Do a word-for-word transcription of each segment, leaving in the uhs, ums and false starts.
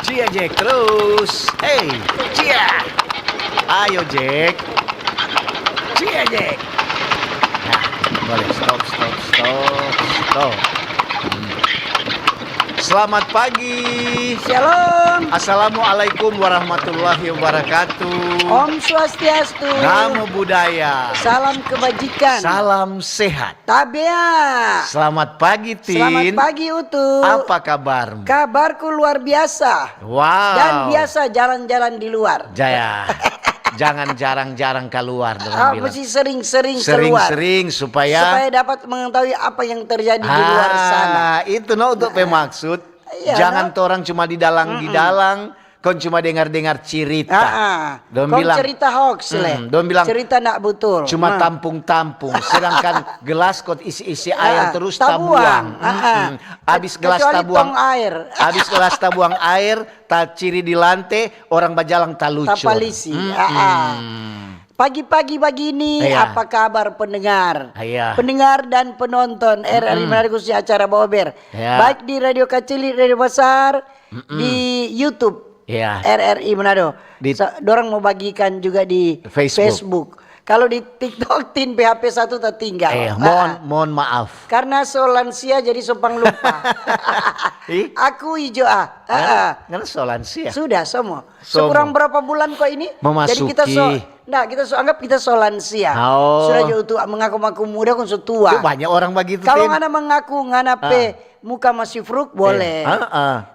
Cia, Jack, terus. Hey, cia. Ayo, Jack. Cia, Jack. Nah, boleh. Stop, stop, stop, stop. Hmm. Selamat pagi. Shalom. Assalamualaikum warahmatullahi wabarakatuh. Om Swastiastu. Namo Buddhaya. Salam kebajikan. Salam sehat. Tabea. Selamat pagi, Tin. Selamat pagi, Utu. Apa kabarmu? Kabarku luar biasa. Wow. Dan biasa jalan-jalan di luar. Jaya. Jangan jarang-jarang keluar, dong bilang. Ah, mesti sering-sering keluar. Sering-sering supaya. Supaya dapat mengetahui apa yang terjadi di luar sana. Ah, itu no untuk pe maksud. Iya, jangan no? Torang cuma di dalang, di dalang, kong cuma dengar-dengar cerita. Ah, ah. Dong bilang, cerita hoax, le. Dong bilang, cerita ndak betul. Cuma tampung-tampung, sedangkan gelas kong isi-isi air terus tabuang. Ah, ah. Abis gelas tabuang air. Abis gelas tabuang air, taciri di lante, orang bajalang talucur. Tapalisi. Ah, ah. Pagi-pagi bagini, apa kabar pendengar? Iya. Pendengar dan penonton R R I Manado, khususnya acara Bober. Iya. Baik di Radio Kacili, Radio Besar, di YouTube R R I Manado. Di dorang mo bagikan juga di Facebook. Kalu di TikTok, Tin pe H P satu tatinggal. Iya, mohon, mohon maaf. Karna so lansia jadi so panglupa. Ih? Aku ijo, ah. Ngana so lansia? Sudah, somo. Somo. Sekurang berapa bulan ko ini? Jadi kita so, nda, kita so anggap kita so lansia. Oh. Sudah jo tu mengaku-ngaku muda kong so tua. Itu banyak orang bagitu, Tin. Kalu ngana mengaku ngana pe muka masih fruk, boleh.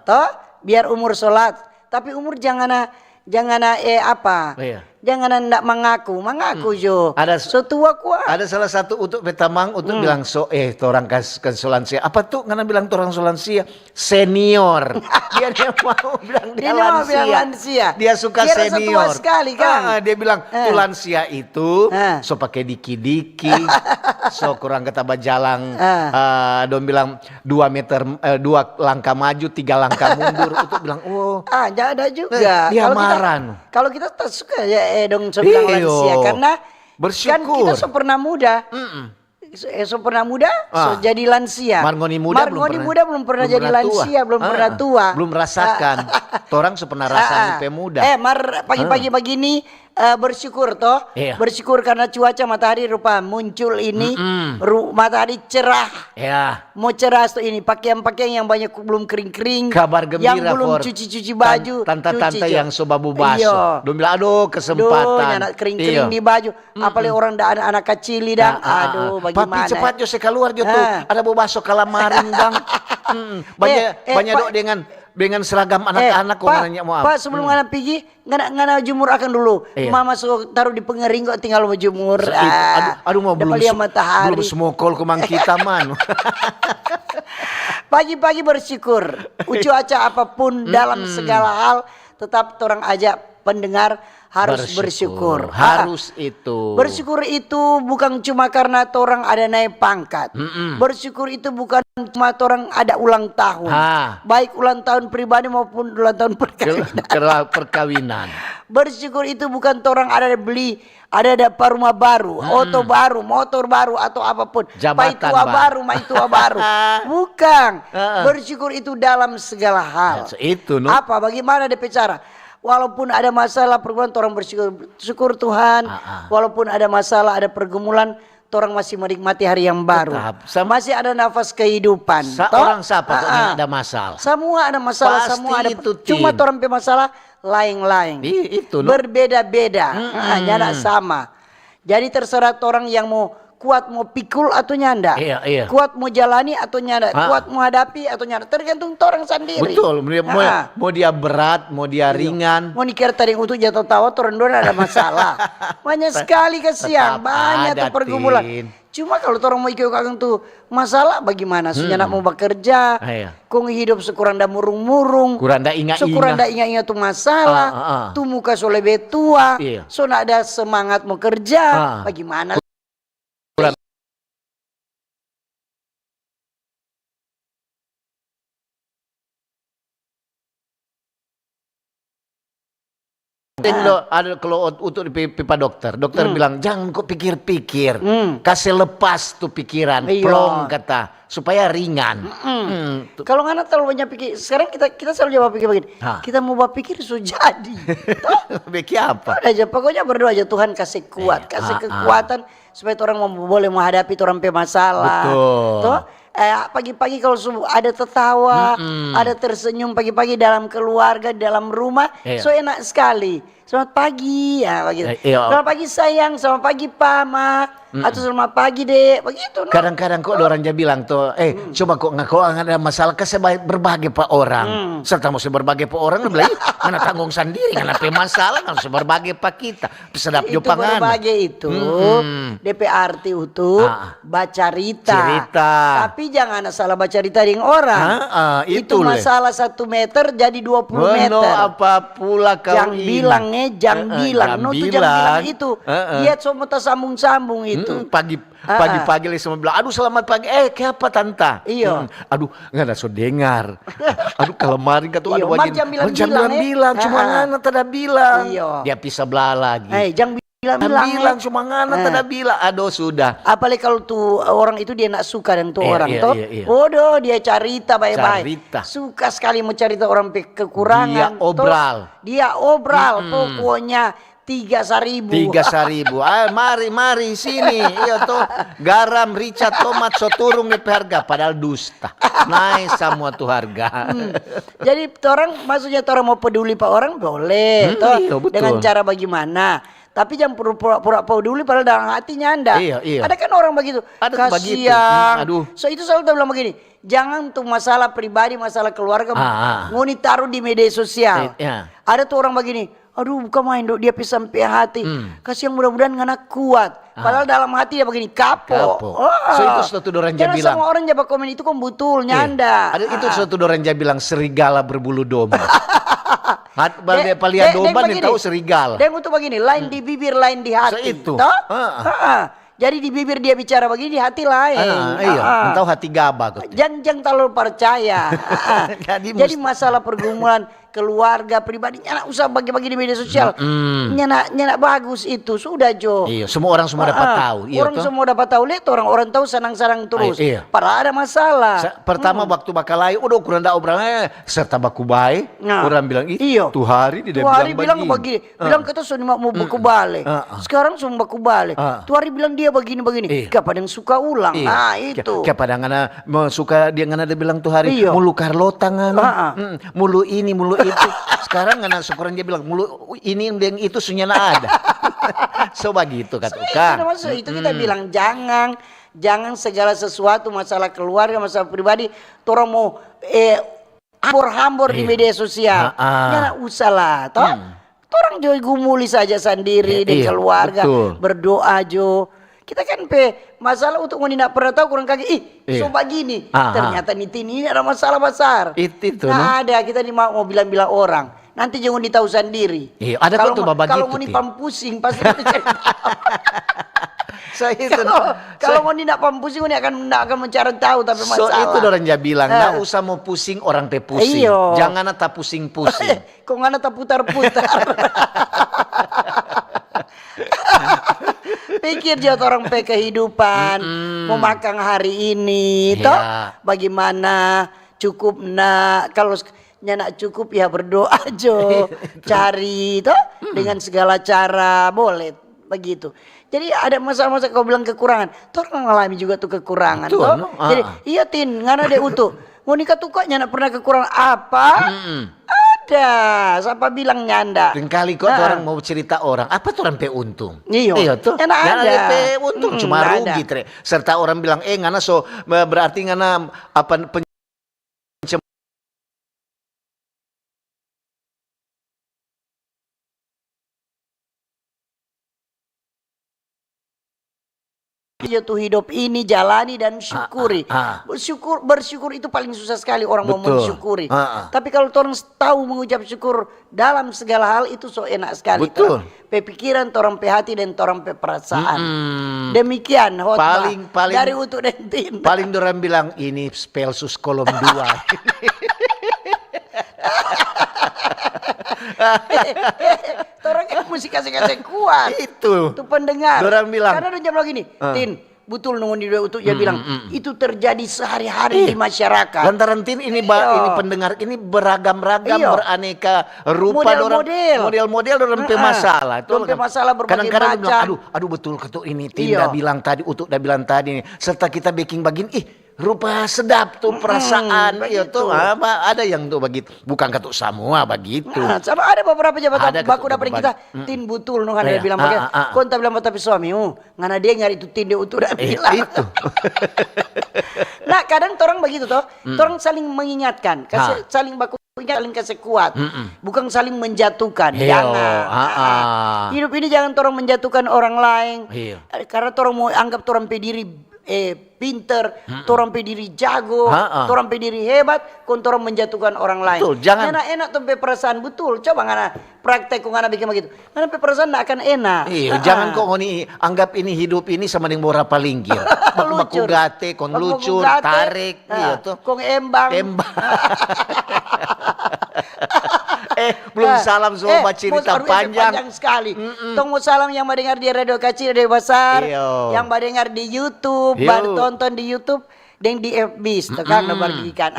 Toh? Biar umur so lat. Tapi umur jang ngana, jang ngana, eh, apa? Iya. Jang ngana nda mangaku, mangaku jo. So tua kwa. Ada salah satu Utu pe tamang, Utu bilang, "So, eh, torang kas-, kas so lansia." Apa tu ngana bilang torang so lansia? Senior. Dia, dia mau bilang dia lansia. Dia suka senior. Dia rasa tua sekali, kan? Ah, dia bilang, "Tu lansia itu so pake diki-diki, so kurang kata bajalang, eh, dong bilang dua meter, eh, dua langkah maju, tiga langkah mundur." Utu bilang, "Oh." Ah, nggak ada juga. Dia marah. Kalau kita tak suka ya, eh, dong so bilang lansia, karena kan kita so pernah muda. So, eh, so pernah muda, so jadi lansia. Mar ngoni muda belum pernah jadi lansia, belum pernah tua. Belum rasakan. Torang so pernah rasa pe muda. Eh, mar pagi-pagi bagini, eh, bersyukur toh. Iya. Bersyukur karena cuaca matahari rupa muncul ini. Ru-, matahari cerah. Iya. Mo cerah tu ini, pakeang-pakeang yang banyak ku-, belum kering-kering, kabar gembira yang belum cuci-cuci baju, tanta-tanta yang so babu baso. Dong bilang, "Aduh, kesempatan." Nyanda kering-kering di baju. Apalagi orang da anak-anak kacili dang. Aduh, bagaimana? Papi, cepat jo, se kaluar jo tu. Ada bau baso kalamaring dang. Banya, banya do dengan, dengan seragam anak-anak, kong nanya mo apa. Pa, sebelum ngana pigi, ngana, ngana jumur akang dulu. Iya. Mama so taru di pengering kong tinggal mo jumur. Aduh, aduh, mau belum lia matahari. Belum smokol komang kita, man. Pagi-pagi bersyukur. Cuaca apapun, dalam segala hal, tetap torang ajak pendengar harus bersyukur. Harus itu. Bersyukur itu bukan cuma karena torang ada nae pangkat. Bersyukur itu bukan cuma torang ada ulang tahun. Baik ulang tahun pribadi maupun ulang tahun perkawinan. Perkawinan. Bersyukur itu bukan torang ada beli, ada dapa rumah baru, oto baru, motor baru, atau apapun. Jabatan baru. Pai tua baru, mai tua baru. Bukan. Bersyukur itu dalam segala hal. Ya, so itu, no. Apa, bagaimana depe cara? Walaupun ada masalah pergumulan, torang bersyukur, syukur Tuhan. Walaupun ada masalah, ada pergumulan, torang masih menikmati hari yang baru. Tetap. Masih ada nafas kehidupan. Toh? Orang sapa kong yang ada masalah? Semua ada masalah, semua ada. Pasti itu, Tin. Cuma torang pe masalah laeng-laeng. Itu, no. Berbeda-beda. Nyanda sama. Jadi terserah torang yang mo kuat mo pikul atau nyanda. Iya, iya. Kuat mo jalani atau nyanda. Kuat mo hadapi atau nyanda. Tergantung torang sandiri. Betul. Mau dia, mau dia berat, mau dia ringan. Mau ni kira tadi untuk jatuh tawa, torang dua ada masalah. Banyak sekali kasihan, banyak tu pergumulan. Cuma kalau torang mo iko akang tu masalah, bagaimana? So nyanda mo bakerja, kong hidup so kurang da murung-murung, kurang da inga-inga tu masalah, tu muka so lebe tua, so nda ada semangat mo kerja, bagaimana? Teng do, ada kalau ot-, utu di pi-, pipa dokter, dokter bilang, "Jangan ko pikir-pikir, kase lepas tu pikiran, plong," kata, "supaya ringan." Kalau ngana terlalu banyak pikir, sekarang kita, kita selalu jawab pikir begini, kita mau bapikir so jadi. Toh? Pikir apa? Ada aja, pokoknya berdoa aja, Tuhan kasih kuat, kasih kekuatan supaya orang mau, boleh menghadapi orang pe masalah. Betul. Toh? Eh, pagi-pagi kalau su-, ada tertawa, ada tersenyum pagi-pagi dalam keluarga, di dalam rumah, so enak sekali. "Selamat pagi," ya begitu. Eh, iya. "Selamat pagi sayang, selamat pagi pama," atau "Selamat pagi dek," begitu, no? Kadang-kadang kok ada orang ja bilang tuh, "Eh, coba kok ngako ada masalah, kase ba-, berbage pa orang." Serta mau se berbage pa orang, dia bilang, "Ih, ngana tanggung sandiri, ngana pe masalah, ngana se berbage pa kita." Sedap jo pa ngana. Berbage itu, depe arti itu bacarita. Cerita. Tapi jangan salah bacarita deng orang. Ah, ah, itu masalah satu meter jadi dua puluh meter. Apa pula kau ini? Jang bilang, eh, jang bilang. No, tu jang bilang itu. Dia so mo tasambung-sambung itu. Pagi, pagi-pagi lei sama bilang, "Aduh, selamat pagi." "Eh, kiapa, Tanta?" Iyo. "Aduh, ngana so dengar. Aduh, kalamaring katu, aduh, mar jang bilang-bilang, cuma ngana tada bilang." Iyo. Dia pi sabla lagi. Eh, jang bilang-bilang, cuma ngana tada bilang. Aduh, sudah. Apalagi kalau tu orang itu dia nak suka deng tu orang, to. Iya, iya. Waduh, dia carita bae-bae. Carita. Suka sekali mo carita orang pe kekurangan, to. Dia obral. Dia obral, pokoknya tiga saribu. Tiga saribu. "Ah, mari, mari, sini." Iya, to. Garam, rica, tomat, so turung depe harga. Padahal dusta. Nae samua tu harga. Jadi, torang, maksudnya torang mo peduli pa orang, boleh, to. Iya, betul. Dengan cara bagimana? Tapi jang pura-pura peduli padahal dalam hati nyanda. Iya, iya. Ada kan orang bagitu. Ada tu bagitu. Kasiang. Aduh. So, itu selalu ta bilang bagini, "Jangan tu masalah pribadi, masalah keluarga, ngoni taru di media sosial." Iya. Ada tu orang bagini, "Aduh, buka main do, dia pe sampe hati. Kasiang, mudah-mudahan ngana kuat." Padahal dalam hati dia bagini, "Kapo." Kapo. So, itu suatu dorang ja bilang. Karena semua orang ja bakomen itu kong butul, nyanda. Ada itu suatu dorang ja bilang, serigala berbulu domba. Hat-, bal-, dia pa lia domba, nih tahu serigala. Deng itu bagini, lain di bibir, lain di hati. So itu. Toh? Heeh. Jadi di bibir dia bicara bagini, di hati lain. Ah, iya. Tahu hati gaba. Jang, jang talalu percaya. Jadi masalah pergumulan keluarga, pribadi, nyanda usah bagi-bagi di media sosial. Nyanda, nyanda bagus itu, sudah jo. Iya, semua orang semua dapat tahu, iya. Orang semua dapat tahu, lihat orang, orang tahu sanang-sanang terus. Padahal ada masalah. Pertama waktu bakalae, udah kurang da obral, eh, serta baku bae, orang bilang, "Ih, tu hari dia bilang bagini." Bilang, "Kita so mau baku bale." Sekarang so baku bale. Tu hari bilang dia bagini-bagini. Kiapa deng suka ulang. Nah, itu. Kiapa deng ngana suka dia, ngana dia bilang tu hari, "Mulu Carlota ngana. Mulu ini, mulu itu." Sekarang ngana syukuran dia bilang, "Mulu ini deng itu sunya na ada." So bagitu kata. So, itu maksud itu kita bilang, jangan, jangan segala sesuatu, masalah keluarga, masalah pribadi, torang mo, eh, hambor-hambor di media sosial. Nyanda usah lah, toh. Torang jo gumuli saja sandiri deng keluarga, berdoa jo. Kita kan pe masalah untuk ngoni nda pernah tahu, kurang kage, "Ih, so bagini." Ternyata ni tini ini ada masalah basar. Itu, no? Ada, kita ni mau, mau bilang-bilang orang. Nanti jo ngoni tahu sandiri. Iya, ada kok tu babagitu. Kalau ngoni pampusing, pasti ngoni cari tahu. So, itu, no. Kalau ngoni nda pampusing, ngoni akan, nda akan mencari tahu, tapi masalah. So, itu dorang ja bilang, nda usah mo pusing orang pe pusing. Iyo. Jangan ta pusing-pusing. Kong ngana taputar-putar. Pikir jo torang pe kehidupan, mo makang hari ini, toh? Bagimana? Cukup nda? Kalau nyanda cukup, ya berdoa jo. Cari, toh? Dengan segala cara, boleh. Bagitu. Jadi ada masalah-masalah kau bilang kekurangan. Torang ngalami juga tu kekurangan, toh? Jadi, iya, Tin, ngana de utu. Ngoni katuka nyanda pernah kekurangan apa? Ada. Sapa bilang nyanda? Lain kali kong torang mau cerita orang, apa torang pe untung? Iyo. Iyo, toh? Nyanda ada. Nyanda ada pe untung, cuma rugi, tre. Serta orang bilang, "Eh, ngana so, berarti ngana apa, pen-" Iyo, tu hidup ini jalani dan syukuri. Bersyukur, bersyukur itu paling susah sekali orang mau mensyukuri. Tapi kalau torang tahu mengucap syukur dalam segala hal, itu so enak sekali. Torang pe pikiran, torang pe hati, dan torang pe perasaan. Demikian, khotbah dari Utu deng Tin. Paling dorang bilang, "Ini Spelsus kolom dua." Torang yang musti kase-kase kuat. Itu. Tu pendengar. Dorang bilang, karena dong jawab bagini, "Tin, butul no ngoni dua utu," dia bilang, "itu terjadi sehari-hari di masyarakat." Lantaran Tin ini ba-, ini pendengar ini beragam-ragam, beraneka rupa, model-model, dorang pe masalah. Dorang pe masalah berbagai macam. Kadang-kadang dia bilang, "Aduh, aduh, betul katu ini Tin da bilang tadi, utu da bilang tadi nih." Serta kita beking bagini, ih, rupa sedap tu perasaan, iya tu. Ada yang tu bagitu. Bukan katu samua bagitu. Nah, sama ada beberapa jabatan baku dapet kita, "Tin, butul no kan," dia bilang bagitu. Kong ta bilang, "Tapi suami, uh, ngana dengar itu Tin de utu da bilang." Itu. Nah, kadang torang bagitu to, torang saling mengingatkan, saling baku ingat, saling kase kuat. Bukan saling menjatuhkan. Jangan. Hidup ini jangan torang menjatuhkan orang lain. Karena torang mau anggap torang pe diri eh, pinter, torang pe diri jago, torang pe diri hebat, kong torang menjatuhkan orang lain. Betul, jangan. Ngana enak tong pe perasaan, betul. Coba ngana praktek kong ngana bikin bagitu. Ngana pe perasaan nda akan enak. Iya, jangan kong ngoni anggap ini hidup ini sama deng bora palinggir. Baku gate, kong lucur, tarik, iya to. Kong embang. Embang. Eh, belum salam, so bacerita panjang. Panjang sekali. Tong mo salam yang badengar di Radio Kacil, Radio Basar, yang badengar di YouTube, baru tonton di YouTube, deng di F B, to kan, bagikan.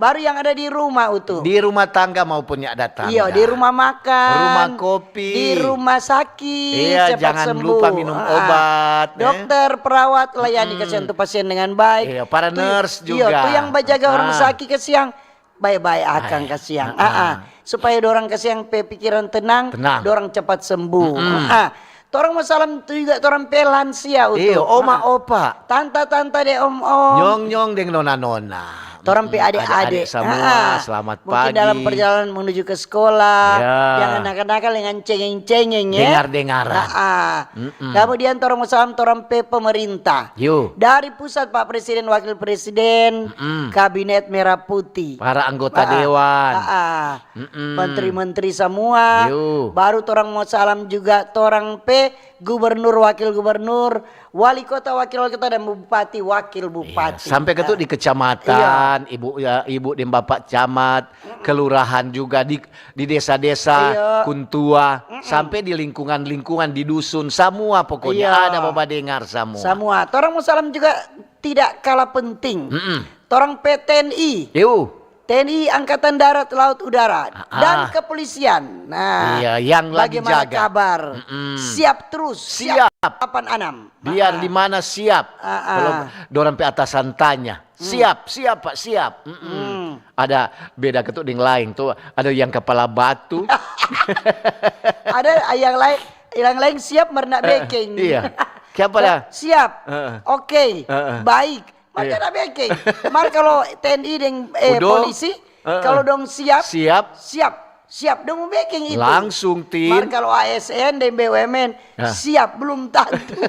Baru yang ada di rumah, utu. Di rumah tangga maupun yang ada tangga. Iya, di rumah makan, rumah kopi, di rumah sakit, iya, cepat sembuh. Jangan lupa minum obat, eh. Dokter, perawat, layani kasihan tu pasien dengan baik. Iya, para nurse juga. Iya, tu yang bajaga orang sakit kasihan. Bae-bae akang kasiang. Ah, ah. Supaya dorang kasiang pe pikiran tenang, dorang cepat sembuh. Ah, ah. Torang mo salam tu juga torang pe lansia, utu. Iyo, oma, opa. Tanta-tanta deng om-om. Nyong-nyong deng nona-nona. Torang pe ade-ade samua, selamat pagi. Mungkin dalam perjalanan menuju ke sekolah, jangan nakal-nakal dengan cengeng-cengeng, ya. Dengar-dengaran. Ah, ah. Kemudian torang mo salam torang pe pemerintah. Dari pusat, Pak Presiden, Wakil Presiden, Kabinet Merah Putih. Para anggota dewan. Ah, ah. Menteri-menteri samua. Baru torang mo salam juga torang pe gubernur, wakil gubernur, wali kota, wakil wali kota, dan bupati, wakil bupati. Sampe ke tu di kecamatan, ibu, ya, ibu deng bapak camat, kelurahan juga, di, di desa-desa, kuntua, sampe di lingkungan-lingkungan, di dusun, samua pokoknya ada babadengar samua. Samua. Torang mo salam juga tidak kalah penting. Torang pe T N I. T N I Angkatan Darat, Laut, Udara, dan kepolisian. Nah, iya, yang lagi jaga. Bagaimana kabar? Siap terus, siap kapan anam. Biar di mana siap. Kalau dorang pe atasan tanya, "Siap, siap, Pak, siap." Ada beda ketuk deng laeng tu, ada yang kapala batu. Ada yang laeng, yang laeng siap mar nda bekeng. Iya. Siapa dah? Siap. Oke. Baik. Mar nyanda bekeng. Mar kalo T N I deng, eh, polisi, kalo dong siap, siap, siap. Dong mo bekeng itu. Langsung, Tin. Mar kalo A S N deng B U M N, siap, belum tantu.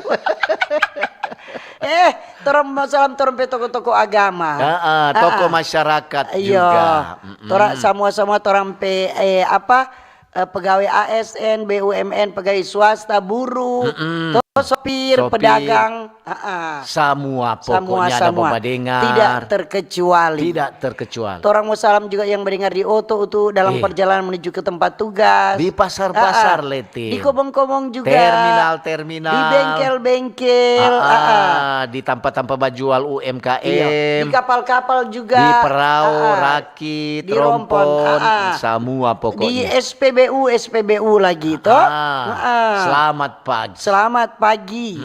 Eh, torang mo salam torang pe toko-toko agama. Heeh, toko masyarakat juga. Torang samua-samua torang pe, eh, apa, eh, pegawai A S N, B U M N, pegawai swasta, buruh, to, sopir, pedagang, samua pokoknya ada babadengar. Tidak terkecuali. Tidak terkecuali. Torang mo salam juga yang mendengar di oto tu dalam perjalanan menuju ke tempat tugas. Di pasar-pasar, Leti. Di kobong-kobong juga. Terminal-terminal. Di bengkel-bengkel. Di tampa-tampa bajual U M K M. Iya. Di kapal-kapal juga. Di perau, rak- Di rompon, samua pokoknya. Di S P B U, S P B U lagi, to? Selamat pagi. Selamat pagi.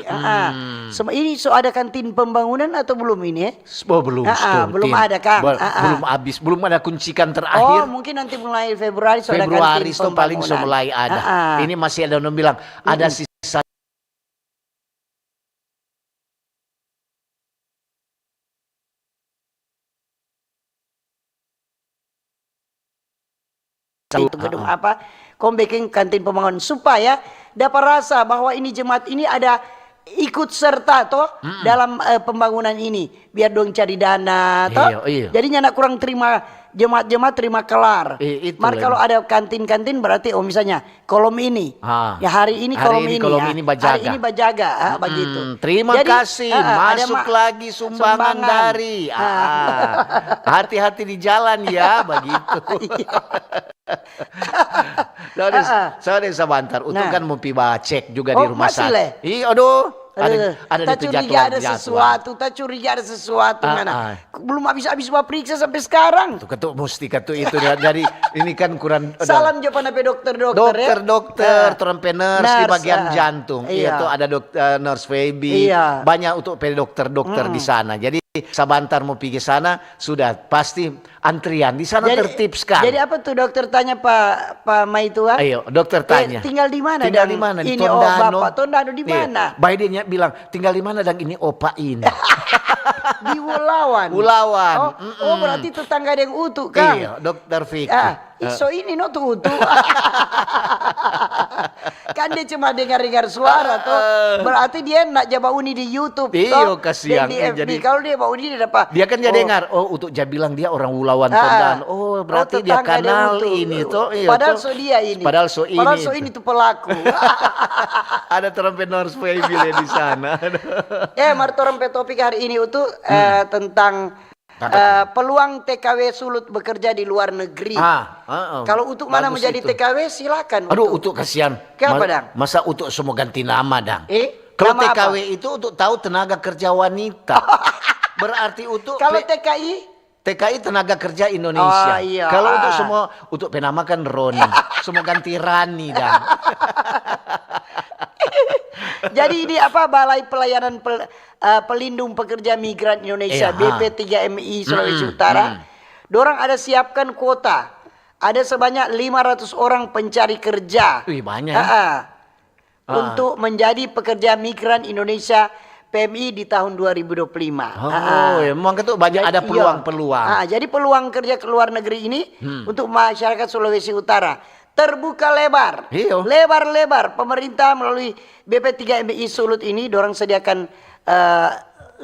Ini so ada kantin pembangunan atau belum ini, eh? Oh, belum, belum ada, Kang. Belum habis, belum ada kuncikan terakhir. Oh, mungkin nanti mulai Februari so ada kantin pembangunan. Februari so paling so mulai ada. Ini masih ada orang bilang, ada sisa. Itu gedung apa, kong beking kantin pembangunan supaya dapa rasa bahwa ini jemaat ini ada ikut serta to dalam, eh, pembangunan ini, biar dong cari dana to. Iya, iya. Jadi nyanda kurang terima Jemaat-jemaat terima kelar. Eh, itu Mar lagi. Kalau ada kantin-kantin, berarti, oh, misalnya kolom ini. Ah. Ya, hari ini Hari kolom ini ini, kolom ah. Ini bajaga. Hari ini bajaga, ah, Mm-mm. Begitu. Terima Jadi, kasih. Ah, ada Masuk ma- lagi sumbangan, sumbangan. Dari. Ah. Ah. Hati-hati di jalan ya, begitu. Sorry, Ah, ah. Sorry, sabantar. Untuk Nah. Kan mau pi ba cek juga di Oh, rumah masih, sakit. Le? Ih, aduh. Ada, Aduh, ada tak itu curiga jadwal, ada jadwal. Sesuatu, tak curiga ada sesuatu. Ah, Mana? Ah. Belum habis-habis ba periksa sampai sekarang. Tuh, ketuk mustika tuh itu ya. Dari ini kan kurang ada Salam jo pa na pe dokter-dokter, dokter, ya. Dokter, Ah. Terang pe nurse, di Nurse, bagian ah. Jantung. Iya. Itu ada dokter, nurse Feby. Iya. Banyak untuk pe dokter-dokter di sana. Jadi sabantar mau pergi sana, sudah pasti antrian. Di sana tertib sekali. Jadi apa tuh dokter tanya pa, pa maitua? Ayo, dokter tanya. Eh, tinggal di mana? Tinggal Dang? Di mana? Ini Tondano. Oh, Bapak Tondano di mana? Baik dia bilang, tinggal di mana, Dang, ini opa ini? Di Ulawan. Ulawan. Oh, oh, berarti tetangga deng Utu, kan? Iya, dokter Vicky. Ah, so ini no tu Utu. Kan dia cuma dengar-dengar suara, toh. Berarti dia nak jaba uni di YouTube, Iyo, toh. Kasiang. Di F B. Jadi, kalau dia ba uni, dia dapat. Dia kan jadi dengar, oh, Utu ja bilang dia orang Ulawan, Ah. Tondano. Oh, berarti dia kenal ini, toh. Iyo, Padahal toh. So dia ini. Padahal So ini. Padahal So ini tu pelaku. Ada trompet North Feby di sana. Eh, mar torang pe topik hari ini, Utu, eh, tentang eh, peluang T K W Sulut bekerja di luar negeri. Ah, ah, ah. Kalau Utu mana Bagus menjadi itu. T K W, silakan. Aduh, Utu. Utu kasihan. Kenapa, Ma- Dang? Masa Utu semua ganti nama, Dang? Eh, Kalau nama T K W apa? Itu untuk tahu tenaga kerja wanita. Berarti Utu Kalau pe- T K I? T K I tenaga kerja Indonesia. Oh, iya. Kalau untuk Ah. semua, untuk pe nama kan Roni. Semua ganti Rani, Dang. Jadi ini apa, Balai Pelayanan Pel- eh, Pelindung Pekerja Migran Indonesia, Iya, B P tiga M I Sulawesi Utara. Dorang ada siapkan kuota. Ada sebanyak lima ratus orang pencari kerja. Wih, banyak. Ah, ah. Untuk menjadi pekerja migran Indonesia P M I di tahun dua ribu dua puluh lima. Oh, ya, memang itu banyak ada peluang-peluang. Ah, jadi peluang kerja ke luar negeri ini untuk masyarakat Sulawesi Utara terbuka lebar. Iyo. Lebar-lebar. Pemerintah melalui B P tiga M I Sulut ini dorang sediakan eh,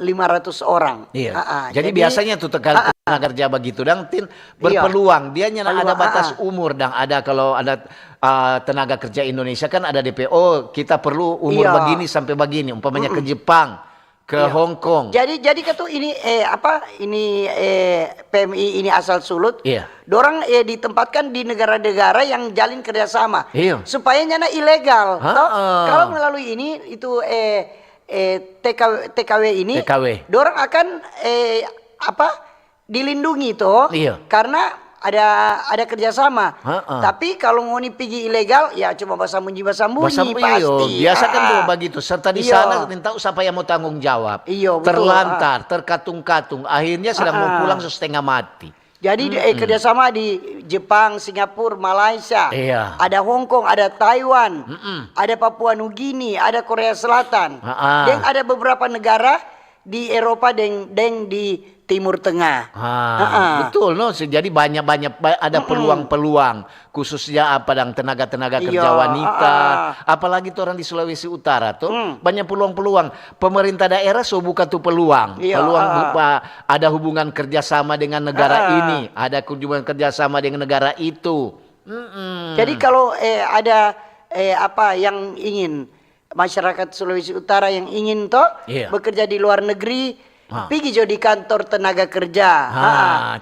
lima ratus orang. Iya. Ah, ah. Jadi, biasanya tuh tenaga, tenaga kerja begitu, Dang, Tin, berpeluang. Dia nyana ada batas umur, Dang. Ada, kalau ada uh, tenaga kerja Indonesia kan ada D P O, kita perlu umur begini sampai begini. Umpamanya ke Jepang, ke Hong Kong. Jadi, jadi katu ini eh apa ini eh P M I ini asal Sulut. Iya. Dorang eh ditempatkan di negara-negara yang jalin kerjasama. Iya. Supaya nyana ilegal. Ha-ha. Toh, kalau melalui ini itu eh eh T K W, T K W ini, T K W. Dorang akan eh apa dilindungi toh. Iya. Karena ada ada kerjasama. Ha-ha. Tapi kalau ngoni pigi ilegal, ya cuma basambunyi-basambunyi Basam- pasti. Iyo, biasa kan Ah. tuh begitu. Serta di Iyo. Sana nintau siapa yang mau tanggung jawab. Iyo, betul. Terlantar, terkatung-katung. Akhirnya sedang mau pulang so setengah mati. Jadi eh, kerjasama di Jepang, Singapura, Malaysia, Iya. Ada Hong Kong, ada Taiwan, ada Papua Nugini, ada Korea Selatan, Ha-ha. dan ada beberapa negara di Eropa dan dan di Timur Tengah. Ah, betul, no. Jadi banyak-banyak ba- ada peluang-peluang, khususnya apa, Dang, tenaga-tenaga kerja Iya, wanita, ah. Apalagi tu orang di Sulawesi Utara tuh banyak peluang-peluang. Pemerintah daerah so buka tu peluang, Iya, peluang ah. Berupa ada hubungan kerjasama dengan negara Ah. Ini, ada hubungan kerjasama dengan negara itu. Mm-mm. Jadi kalau eh, ada eh, apa yang ingin masyarakat Sulawesi Utara yang ingin toh Iya. Bekerja di luar negeri, Ha. Pigi jo di kantor tenaga kerja. Ha,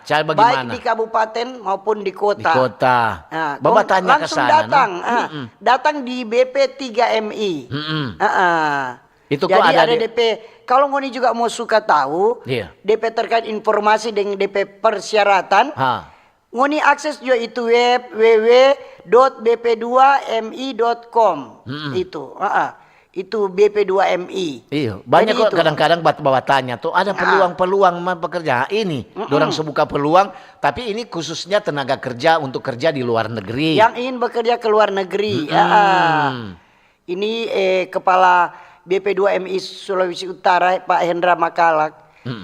cara bagaimana? Baik di kabupaten maupun di kota. Di kota. Ha, Babatanya ke langsung sana, datang, no? ha, datang di B P tiga M I. Mm-mm. Ha, ha. Itu Jadi kok ada ada di- D P. Kalau ngoni juga mau suka tahu, Iya. D P terkait informasi dengan D P persyaratan, Ha. ngoni akses juga itu web w w w dot b p dua m i dot com. Itu, ha, ha. Itu B P dua M I. Iya, banyak Jadi kok itu. Kadang-kadang bat- bawa tanya tuh, ada peluang-peluang ma pekerjaan ini. Dorang so buka peluang, tapi ini khususnya tenaga kerja untuk kerja di luar negeri. Yang ingin bekerja ke luar negeri. Ya. Ini eh, kepala B P dua M I Sulawesi Utara, Pak Hendra Makalak.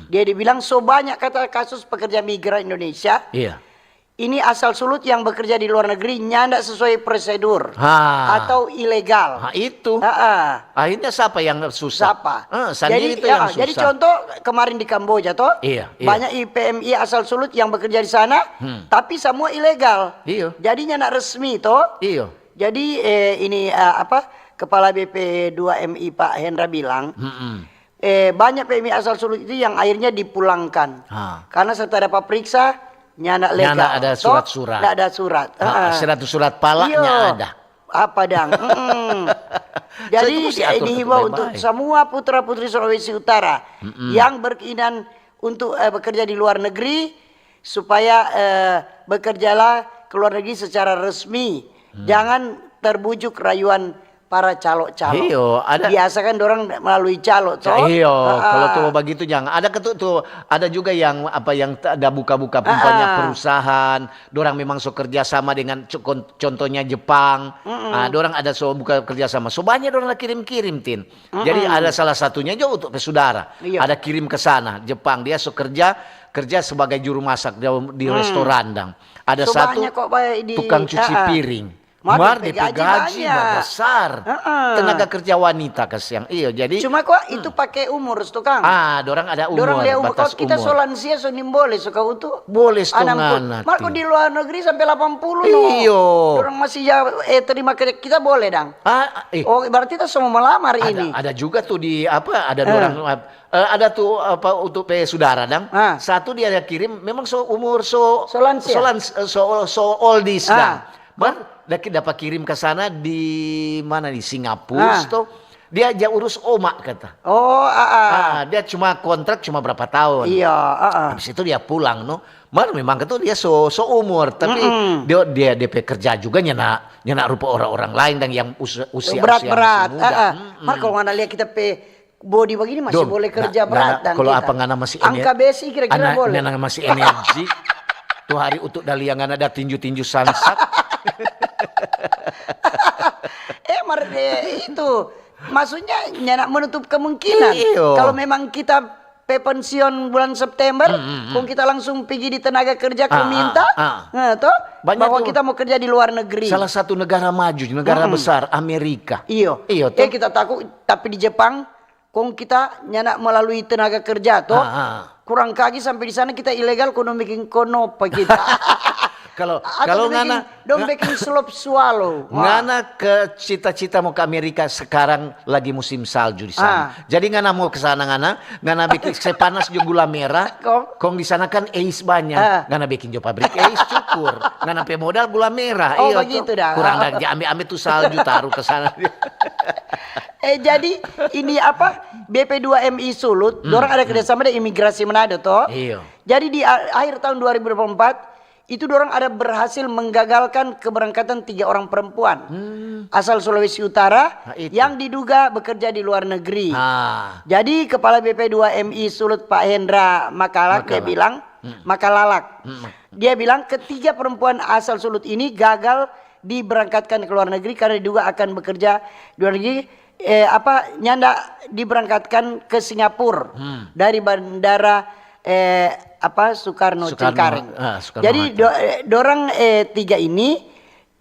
Dia dibilang so banyak kata kasus pekerja migran Indonesia Iya. ini asal sulut yang bekerja di luar negeri nyanda sesuai prosedur Ha. atau ilegal. Nah, itu. Heeh. Akhirnya siapa yang susah? Siapa? Eh, sandiri jadi, itu yang ya, jadi susah. Contoh kemarin di Kamboja toh, Iya, iya. Banyak I P M I asal sulut yang bekerja di sana, Hmm. Tapi semua ilegal. Iya. Jadinya nak resmi toh. Iyo. Jadi eh, ini eh, apa kepala B P dua M I Pak Hendra bilang, Mm-mm. eh, banyak P M I asal sulut itu yang akhirnya dipulangkan Ha. karena setelah dapat periksa nyanda legal. Nyanda ada toh? Surat-surat. Ndak ada surat. Ha, Heeh. Surat-surat palanya Iyo. Ada. Apa dang? Mm-mm. Jadi Itu mesti atur dihimbau untuk baik-baik. Semua putra putri Sulawesi Utara yang berkeinginan untuk eh, bekerja di luar negeri supaya eh, bekerjalah ke luar negeri secara resmi. Jangan terbujuk rayuan para calo-calo. Iyo, ada. Biasa kan dorang melalui calo toh. Iyo, Ah, kalau ah. Tuh begitu jangan. Ada ketu tuh, ada juga yang apa yang t- ada buka-buka punya perusahaan, dorang memang so kerja sama dengan co- kon- contohnya Jepang. Ah, dorang ada so buka kerja sama. So banyak dorang ada kirim-kirim, Tin. Jadi ada salah satunya juga untuk pe saudara. Iya. Ada kirim ke sana Jepang, dia so kerja kerja sebagai juru masak di, di restoran dang. Ada So satu banyak kok, Pak, di- tukang cuci ah, ah. piring. Mar, Mar depe depe gaji gaji banyak. Besar. Heeh. Tenaga kerja wanita kasiang. Iyo, jadi Cuma kok itu pakai umur, tukang. Ah, dorang ada umur, Dorang lia umur. Batas Kalau kita umur. So lansia, so nimbole, so kau tu. Boleh, Anam puluh. setengah Marco nanti. Di luar negeri sampai delapan puluh no. Iyo. Dorang masih ja, eh, terima kerja, kita boleh dang. Ah, eh, Oh, berarti kita semua melamar ada, ini. Ada juga tuh di apa? Ada dorang eh, ada tuh apa untuk pe saudara dang. Ah. Satu dia ada kirim, memang so umur so So lansia. so, lans- eh, so, so oldies Ah. dang. Mar, da ki- dapat kirim ke sana di mana, di Singapura Ah. tuh. Dia aja urus oma kata. Oh, ah, ah. Ah, dia cuma kontrak cuma berapa tahun. Iya, ah, ah. Habis itu dia pulang no. Mar memang itu dia so so umur, tapi dia dia depe kerja juga nyana nyana rupa orang-orang lain dang yang us- usia Berat usia berat. masih muda. Ah, ah. Mm-mm. Mar, kalau ngana lihat kita pe body begini masih Dong, boleh kerja na- berat na- dang kalau kita. Apa ngana masih Angka ener- besi kira-kira ana- boleh. Ngana masih energi. Tuh hari untuk daliang ngana ada tinju-tinju sansak. Eh, mar, eh, itu maksudnya nyana menutup kemungkinan. Iyo. Kalau memang kita pe pensiun bulan September, kong kita langsung pergi di tenaga kerja kong Ah, minta, ah, ah. Nah, toh, Banyak bahwa tuh. Kita mau kerja di luar negeri. Salah satu negara maju, negara besar, Amerika. Iyo. Iyo Eh, tuh. Kita takut, tapi di Jepang, kong kita nyana melalui tenaga kerja toh. Ah, ah. Kurang kagi sampai di sana kita ilegal, kono bikin konopa kita. Kalau Atau kalau dong bikin, ngana dong bikin slop swallow. Wah. Ngana ke cita-cita mau ke Amerika sekarang lagi musim salju di sana. Ah. Jadi ngana mau ke sana ngana, ngana bikin se panas jo gula merah. Kong? Kong di sana kan es banyak. Ah. Ngana bikin jo pabrik es cukur. Ngana pe modal gula merah. Oh, Iyo begitu tuh. Dah. Kurang dari ambil ambil tuh salju taruh ke sana. Eh, jadi ini apa, B P dua M I Sulut, dorang ada kerjasama dengan imigrasi Manado toh. Iyo. Jadi di a- akhir tahun dua ribu dua puluh empat itu dorang ada berhasil menggagalkan keberangkatan tiga orang perempuan asal Sulawesi Utara Nah, itu. Yang diduga bekerja di luar negeri. Ah. Jadi kepala B P dua M I Sulut Pak Hendra Makalak dia Makalak. Bilang, Makalalak. Dia bilang ketiga perempuan asal Sulut ini gagal diberangkatkan ke luar negeri karena diduga akan bekerja di luar negeri, eh, apa, nyanda diberangkatkan ke Singapura dari bandara, eh, apa, Soekarno, Soekarno, Cengkareng. Ah, Soekarno Jadi Hatta. Do, eh, dorang, eh, tiga ini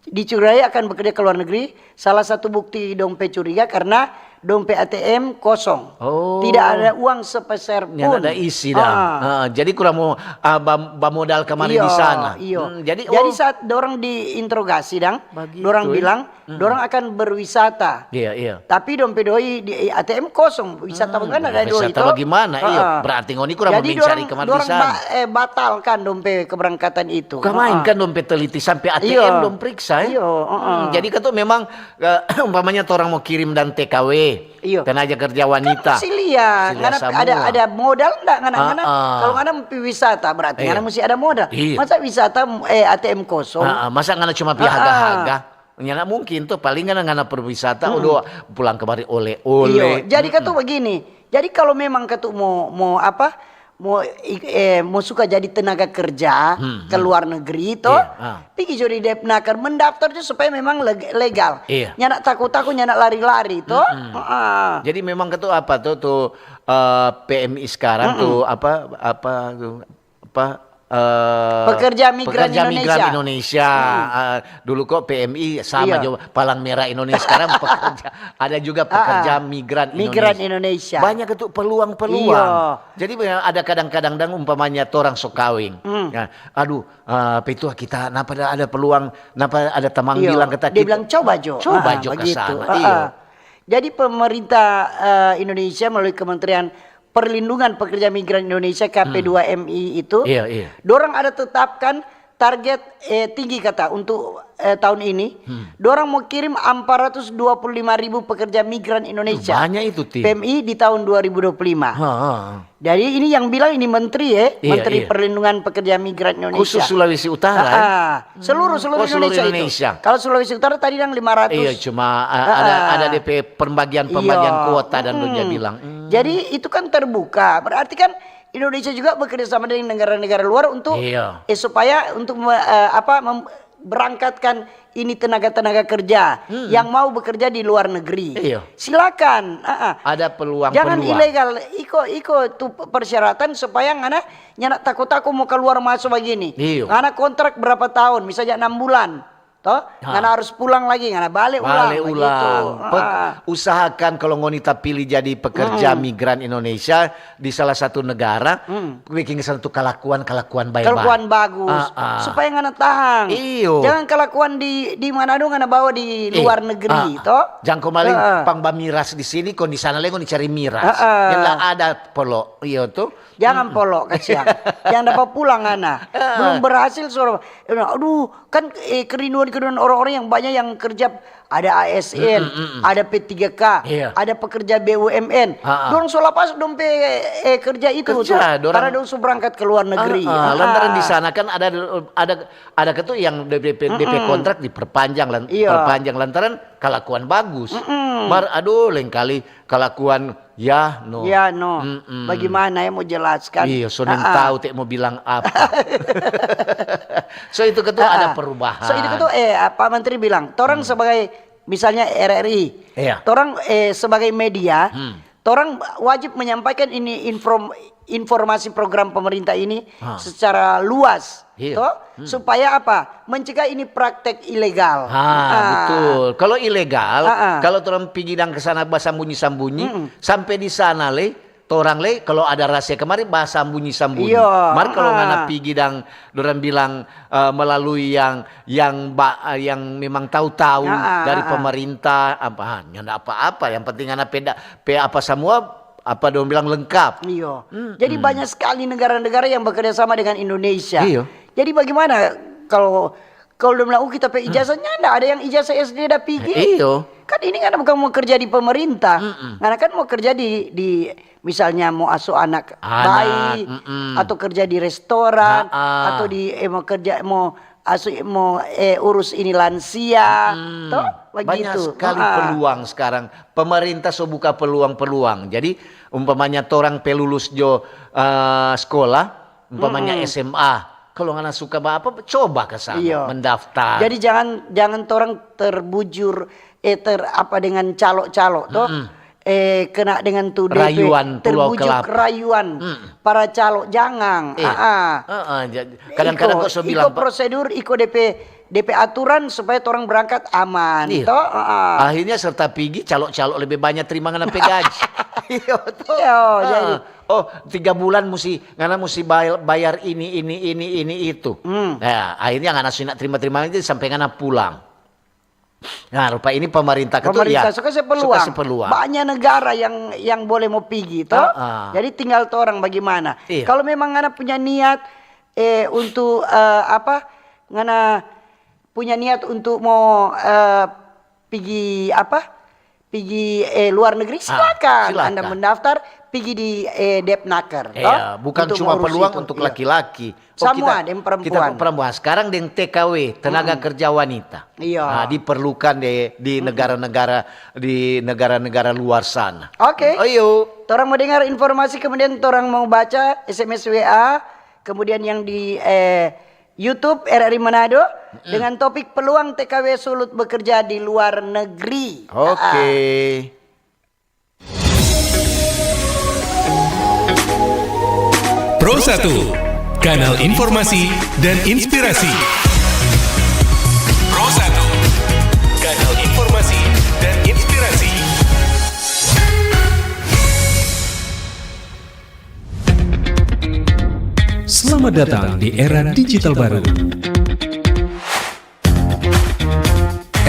dicurigai akan bekerja ke luar negeri. Salah satu bukti dong pe curiga karena dong pe A T M kosong. Oh. Tidak ada uang sepeser pun. Nyanda ada isi dah. Ah. Ah, jadi kurang mau ah, bam- bamodal kemari Iyo, di sana. Iyo. Hmm, jadi Jadi oh, saat dorang diinterogasi dang, Begitu, dorang ya. bilang dorang akan berwisata. Iya, iya. Tapi dong pe doi di A T M kosong, wisata bagaimana ada doi Wisata toh? Bagaimana? Iya, Heeh. berarti ngoni kurang Jadi mencari dorang, kemari dorang di sana. ba- eh, batalkan dong pe keberangkatan itu. Kamain Heeh. Kan dong pe teliti sampai A T M Iya. dong periksa ya. Iya, heeh. Hmm, jadi kan tuh memang eh, umpamanya orang mau kirim dan T K W, Iya. Tenaga kerja wanita. Kan mesti lia, Mesti lia ngana samua. Ada ada modal ndak ngana ngana? Ah, ah. Kalau ngana pi wisata berarti Iya. Ngana mesti ada modal. Iya. Masa wisata eh, A T M kosong? Ah, ah, masa ngana cuma pi haga-haga? Nyana mungkin tuh paling ngana ngana perwisata udah pulang kemari oleh-oleh. Iya. Jadi katu begini. Jadi kalau memang katu mau mau apa? Mau i- eh, mau suka jadi tenaga kerja ke luar negeri toh? Iya, ah. Pigi jo di Depnaker mendaftar tu supaya memang leg- legal. Iya. Nyana takut-takut, nyana lari-lari toh? Heeh. Jadi memang itu apa tuh tuh eh, P M I sekarang tuh apa apa tuh, apa eh, Pekerja migran pekerja migran Indonesia. Indonesia. Eh, dulu kok P M I sama Iya. juga Palang Merah Indonesia, sekarang pekerja, ada juga pekerja Ah, ah. migran Migran Indonesia. Indonesia. Banyak itu peluang-peluang. Iya. Jadi ada kadang-kadang dang umpamanya torang so kawing. Hmm. Ya, aduh, eh, pe itu kita napa ada, ada peluang, napa ada tamang Iya. bilang kata Dia kita, bilang, "Coba jo." Coba Ah, jo ke begitu. sana. Ah, Iya. ah. Jadi pemerintah eh, Indonesia melalui Kementerian Perlindungan Pekerja Migran Indonesia, K P dua M I itu Iya, iya. dorang ada tetapkan target eh, tinggi kata untuk eh, tahun ini. Dorang mau kirim empat ratus dua puluh lima ribu pekerja migran Indonesia. Banyak itu, Ti. P M I di tahun dua ribu dua puluh lima. Ha, ha. Jadi ini yang bilang ini menteri ya, Iya, Menteri iya. Perlindungan Pekerja Migran Indonesia. Khusus Sulawesi Utara, Ah, eh? ah. Seluruh seluruh Oh, seluruh Indonesia, Indonesia. Itu. Kalau Sulawesi Utara tadi yang lima ratus. Iya, cuma uh, ada ada D P pembagian-pembagian kuota dan dia bilang. Hmm. Jadi itu kan terbuka. Berarti kan Indonesia juga bekerja sama dengan negara-negara luar untuk Iya. eh, supaya untuk me- eh, apa mem- berangkatkan ini tenaga-tenaga kerja yang mau bekerja di luar negeri. Iya. Silakan. Ah, ah. Ada peluang-peluang. Jangan ilegal. Iko iko tu persyaratan supaya ngana nyana tako-tako mau keluar masuk begini. Iya. Ngana kontrak berapa tahun? Misalnya enam bulan. Toh? Ngana harus pulang lagi, ngana bale ulang. Bale ulang. Begitu. Pe- Ah. Usahakan kalau ngoni tapili jadi pekerja migran Indonesia di salah satu negara, bikin sana tu kalakuan-kalakuan bae-bae. Kalakuan bagus Ah, ah. Supaya ngana tahang. Iyo. Jangan kalakuan di di Manado ngana bawa di luar negeri, Ah, toh? Jang ko maling Ah. pang bamiras di sini, kong di sana lei ngoni cari miras. Ah, ah. Yang ndak ada polo, iyo tu. Jangan polo kasiang. Yang dapat pulang ngana. Belum berhasil suruh. Aduh, kan eh, kerinduan-kerinduan orang-orang yang banyak yang kerja, ada A S N, ada P tiga K, Iya. Ada pekerja B U M N. Ha, ha. Dorang so lapas dong pe eh, kerja itu Kerja, tuh. Dorang Karena dong so berangkat ke luar negeri. Ah, ah, Ah, lantaran ah. Di sana kan ada ada ada ketu yang D P D P kontrak diperpanjang lan, Iya. Perpanjang lantaran kalakuan bagus. Mar aduh lain kali kalakuan ya no. Ya no. Mm-mm. Bagaimana ya mau jelaskan? Iya, so neng Ah, ah. Tahu te mau bilang apa. So itu ketu ada Ah, ah. Perubahan. So itu tuh eh Pak Menteri bilang, torang sebagai misalnya R R I, Iya. torang eh sebagai media, Hmm. torang wajib menyampaikan ini inform informasi program pemerintah ini Ah. secara luas, Iya. toh? Supaya apa? Mencegah ini praktek ilegal. Ah, betul. Kalau ilegal, Ah, ah. Kalau torang pigi dang ke sana basambunyi-sambunyi, sampai di sana le, torang le kalau ada rahasia kemari basambunyi-sambunyi. Iya, Mar kalau ah. Ngana pigi dang dorang bilang eh, melalui yang yang ba, eh, yang memang tahu-tahu Ah, ah, dari ah, ah. Pemerintah apa, ah, nyanda apa-apa. Yang penting Ngana peda pe apa semua apa dong bilang lengkap. Iyo. Jadi banyak sekali negara-negara yang bekerja sama dengan Indonesia. Iyo. Jadi bagaimana kalau kalau dong bilang, "Oh, kita pe ijazahnya ndak ada yang ijazah S D da pigi." Iyo. Kan ini kan bukan mau kerja di pemerintah. Karena kan mau kerja di di misalnya mau asuh anak, Anak, bayi mm-mm. Atau kerja di restoran Ha-a. Atau di eh, mau kerja mau asuh mau eh, urus ini lansia. Toh? Begitu. Banyak sekali Ha-a. Peluang sekarang. Pemerintah so buka peluang-peluang. Jadi umpamanya torang pe lulus jo eh, sekolah, umpamanya S M A, kalau ngana suka apa, coba ke sana Iyo. Mendaftar. Jadi jangan jangan torang terbujur eh ter apa dengan calo-calo toh. Eh kena dengan tu D P Rayuan Pulau terbujuk Kelapa. Rayuan para calo jangan. Eh, Ah, ah. eh, eh, ja- kadang-kadang Iko- kok so iko bilang Pak, prosedur, iko D P D P aturan supaya torang berangkat aman Iya. Toh. Ah, ah. Akhirnya serta pigi calo-calo lebih banyak terima ngana pe gaji. Iya betul. Iya, Ah. jadi Oh, tiga bulan musti ngana musti bayar, bayar ini ini ini ini itu. Hmm. Nah, akhirnya ngana sudah terima-terima aja sampai ngana pulang. Nah, rupa ini pemerintah ketu Pemerintah ya, suka sepeluang. Suka sepeluang. Banyak negara yang yang boleh mau pigi toh. Ah, ah. Jadi tinggal torang bagaimana. Iya. Kalau memang ngana punya niat eh untuk eh, apa? Ngana punya niat untuk mau eh pigi apa? Pigi eh luar negeri silakan. Silakan. Anda mendaftar pigi di eh Depnaker toh. Iya, bukan Untuk cuma mengurus peluang itu. Untuk Iya. Laki-laki. Semua deng perempuan. Kita perempuan. Sekarang deng T K W, tenaga kerja wanita. Iya. Nah, diperlukan di di negara-negara di negara-negara luar sana. Oke. Ayo. Torang mau dengar informasi, kemudian torang mau baca S M S W A, kemudian yang di eh, YouTube R R I Manado dengan topik peluang T K W sulut bekerja di luar negeri. Oke. Pro satu, Kanal informasi dan inspirasi. Pro satu. Kanal informasi dan inspirasi. Selamat datang di era digital baru.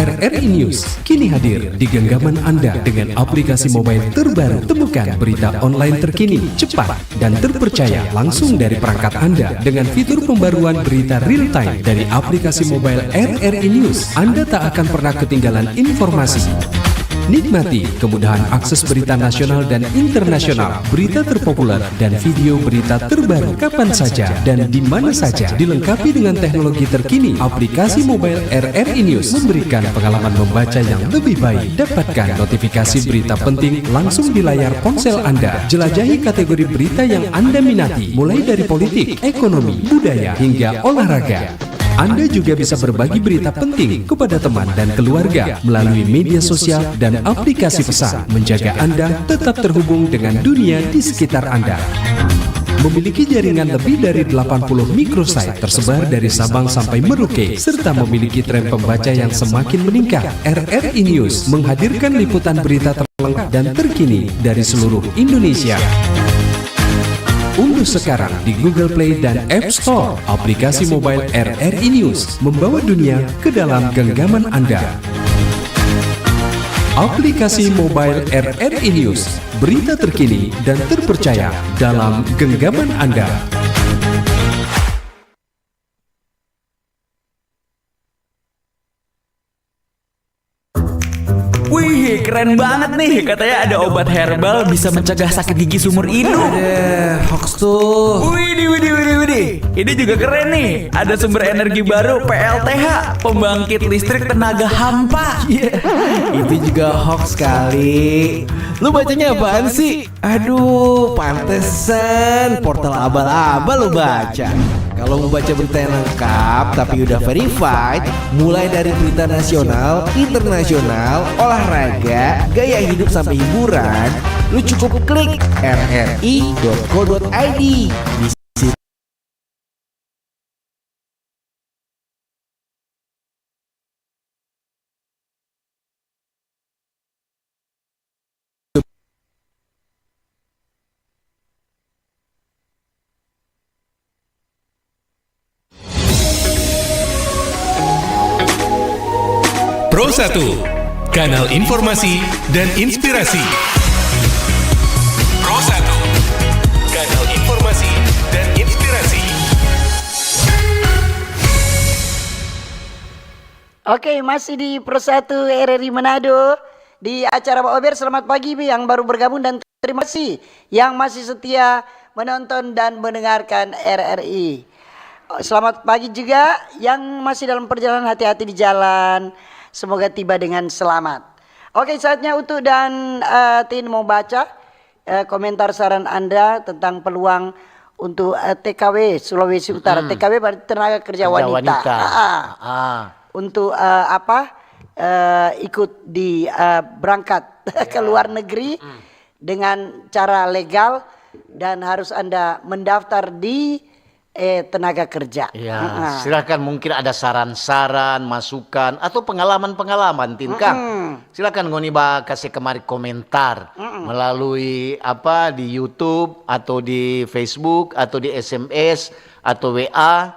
R R I News kini hadir di genggaman Anda dengan aplikasi mobile terbaru. Temukan berita online terkini, cepat, dan terpercaya langsung dari perangkat Anda dengan fitur pembaruan berita real time dari aplikasi mobile R R I News. Anda tak akan pernah ketinggalan informasi. Nikmati kemudahan akses berita nasional dan internasional, berita terpopuler, dan video berita terbaru kapan saja dan di mana saja. Dilengkapi dengan teknologi terkini, aplikasi mobile R R I News memberikan pengalaman membaca yang lebih baik. Dapatkan notifikasi berita penting langsung di layar ponsel Anda. Jelajahi kategori berita yang Anda minati, mulai dari politik, ekonomi, budaya, hingga olahraga. Anda juga bisa berbagi berita penting kepada teman dan keluarga melalui media sosial dan aplikasi pesan, menjaga Anda tetap terhubung dengan dunia di sekitar Anda. Memiliki jaringan lebih dari delapan puluh microsite tersebar dari Sabang sampai Merauke, serta memiliki tren pembaca yang semakin meningkat. R R I News menghadirkan liputan berita terlengkap dan terkini dari seluruh Indonesia. Unduh sekarang di Google Play dan App Store aplikasi mobile R R I News, membawa dunia ke dalam genggaman Anda. Aplikasi mobile R R I News, berita terkini dan terpercaya dalam genggaman Anda. Wih, keren banget nih. Katanya ada obat herbal bisa mencegah sakit gigi seumur hidup. Ada hoax tuh. Widih, widih, widih, widih. Ini juga keren nih. Ada sumber energi baru, P L T H, pembangkit listrik tenaga hampa. Iya. Itu juga hoax kali. Lu bacanya apaan sih? Aduh, pantesan portal abal-abal lu baca. Kalau mau baca berita yang lengkap tapi udah verified, mulai dari berita nasional, internasional, olahraga, gaya hidup sampai hiburan, lu cukup klik R R I dot co dot I D. Di Pro satu, kanal informasi dan inspirasi. Pro satu, kanal informasi dan inspirasi. Oke, masih di Pro satu R R I Manado, di acara Ba Ober. Selamat pagi yang baru bergabung dan terima kasih yang masih setia menonton dan mendengarkan R R I. Selamat pagi juga yang masih dalam perjalanan, hati-hati di jalan. Semoga tiba dengan selamat. Oke, saatnya Utu dan, eh, Tin mau baca, eh, komentar saran Anda tentang peluang untuk, eh, T K W Sulawesi Utara. Mm-mm. T K W berarti tenaga kerja Kerja wanita. Wanita. Ah, ah. Ah. Untuk, eh, apa, eh, ikut di, eh, berangkat ke luar negeri dengan cara legal dan harus Anda mendaftar di, eh, tenaga kerja. Ya, heeh. Silakan, mungkin ada saran-saran, masukan, atau pengalaman-pengalaman, Tin, kang. Mm-mm. Silakan ngoni ba kase kemari komentar Mm-mm. melalui apa, di YouTube atau di Facebook atau di S M S atau W A.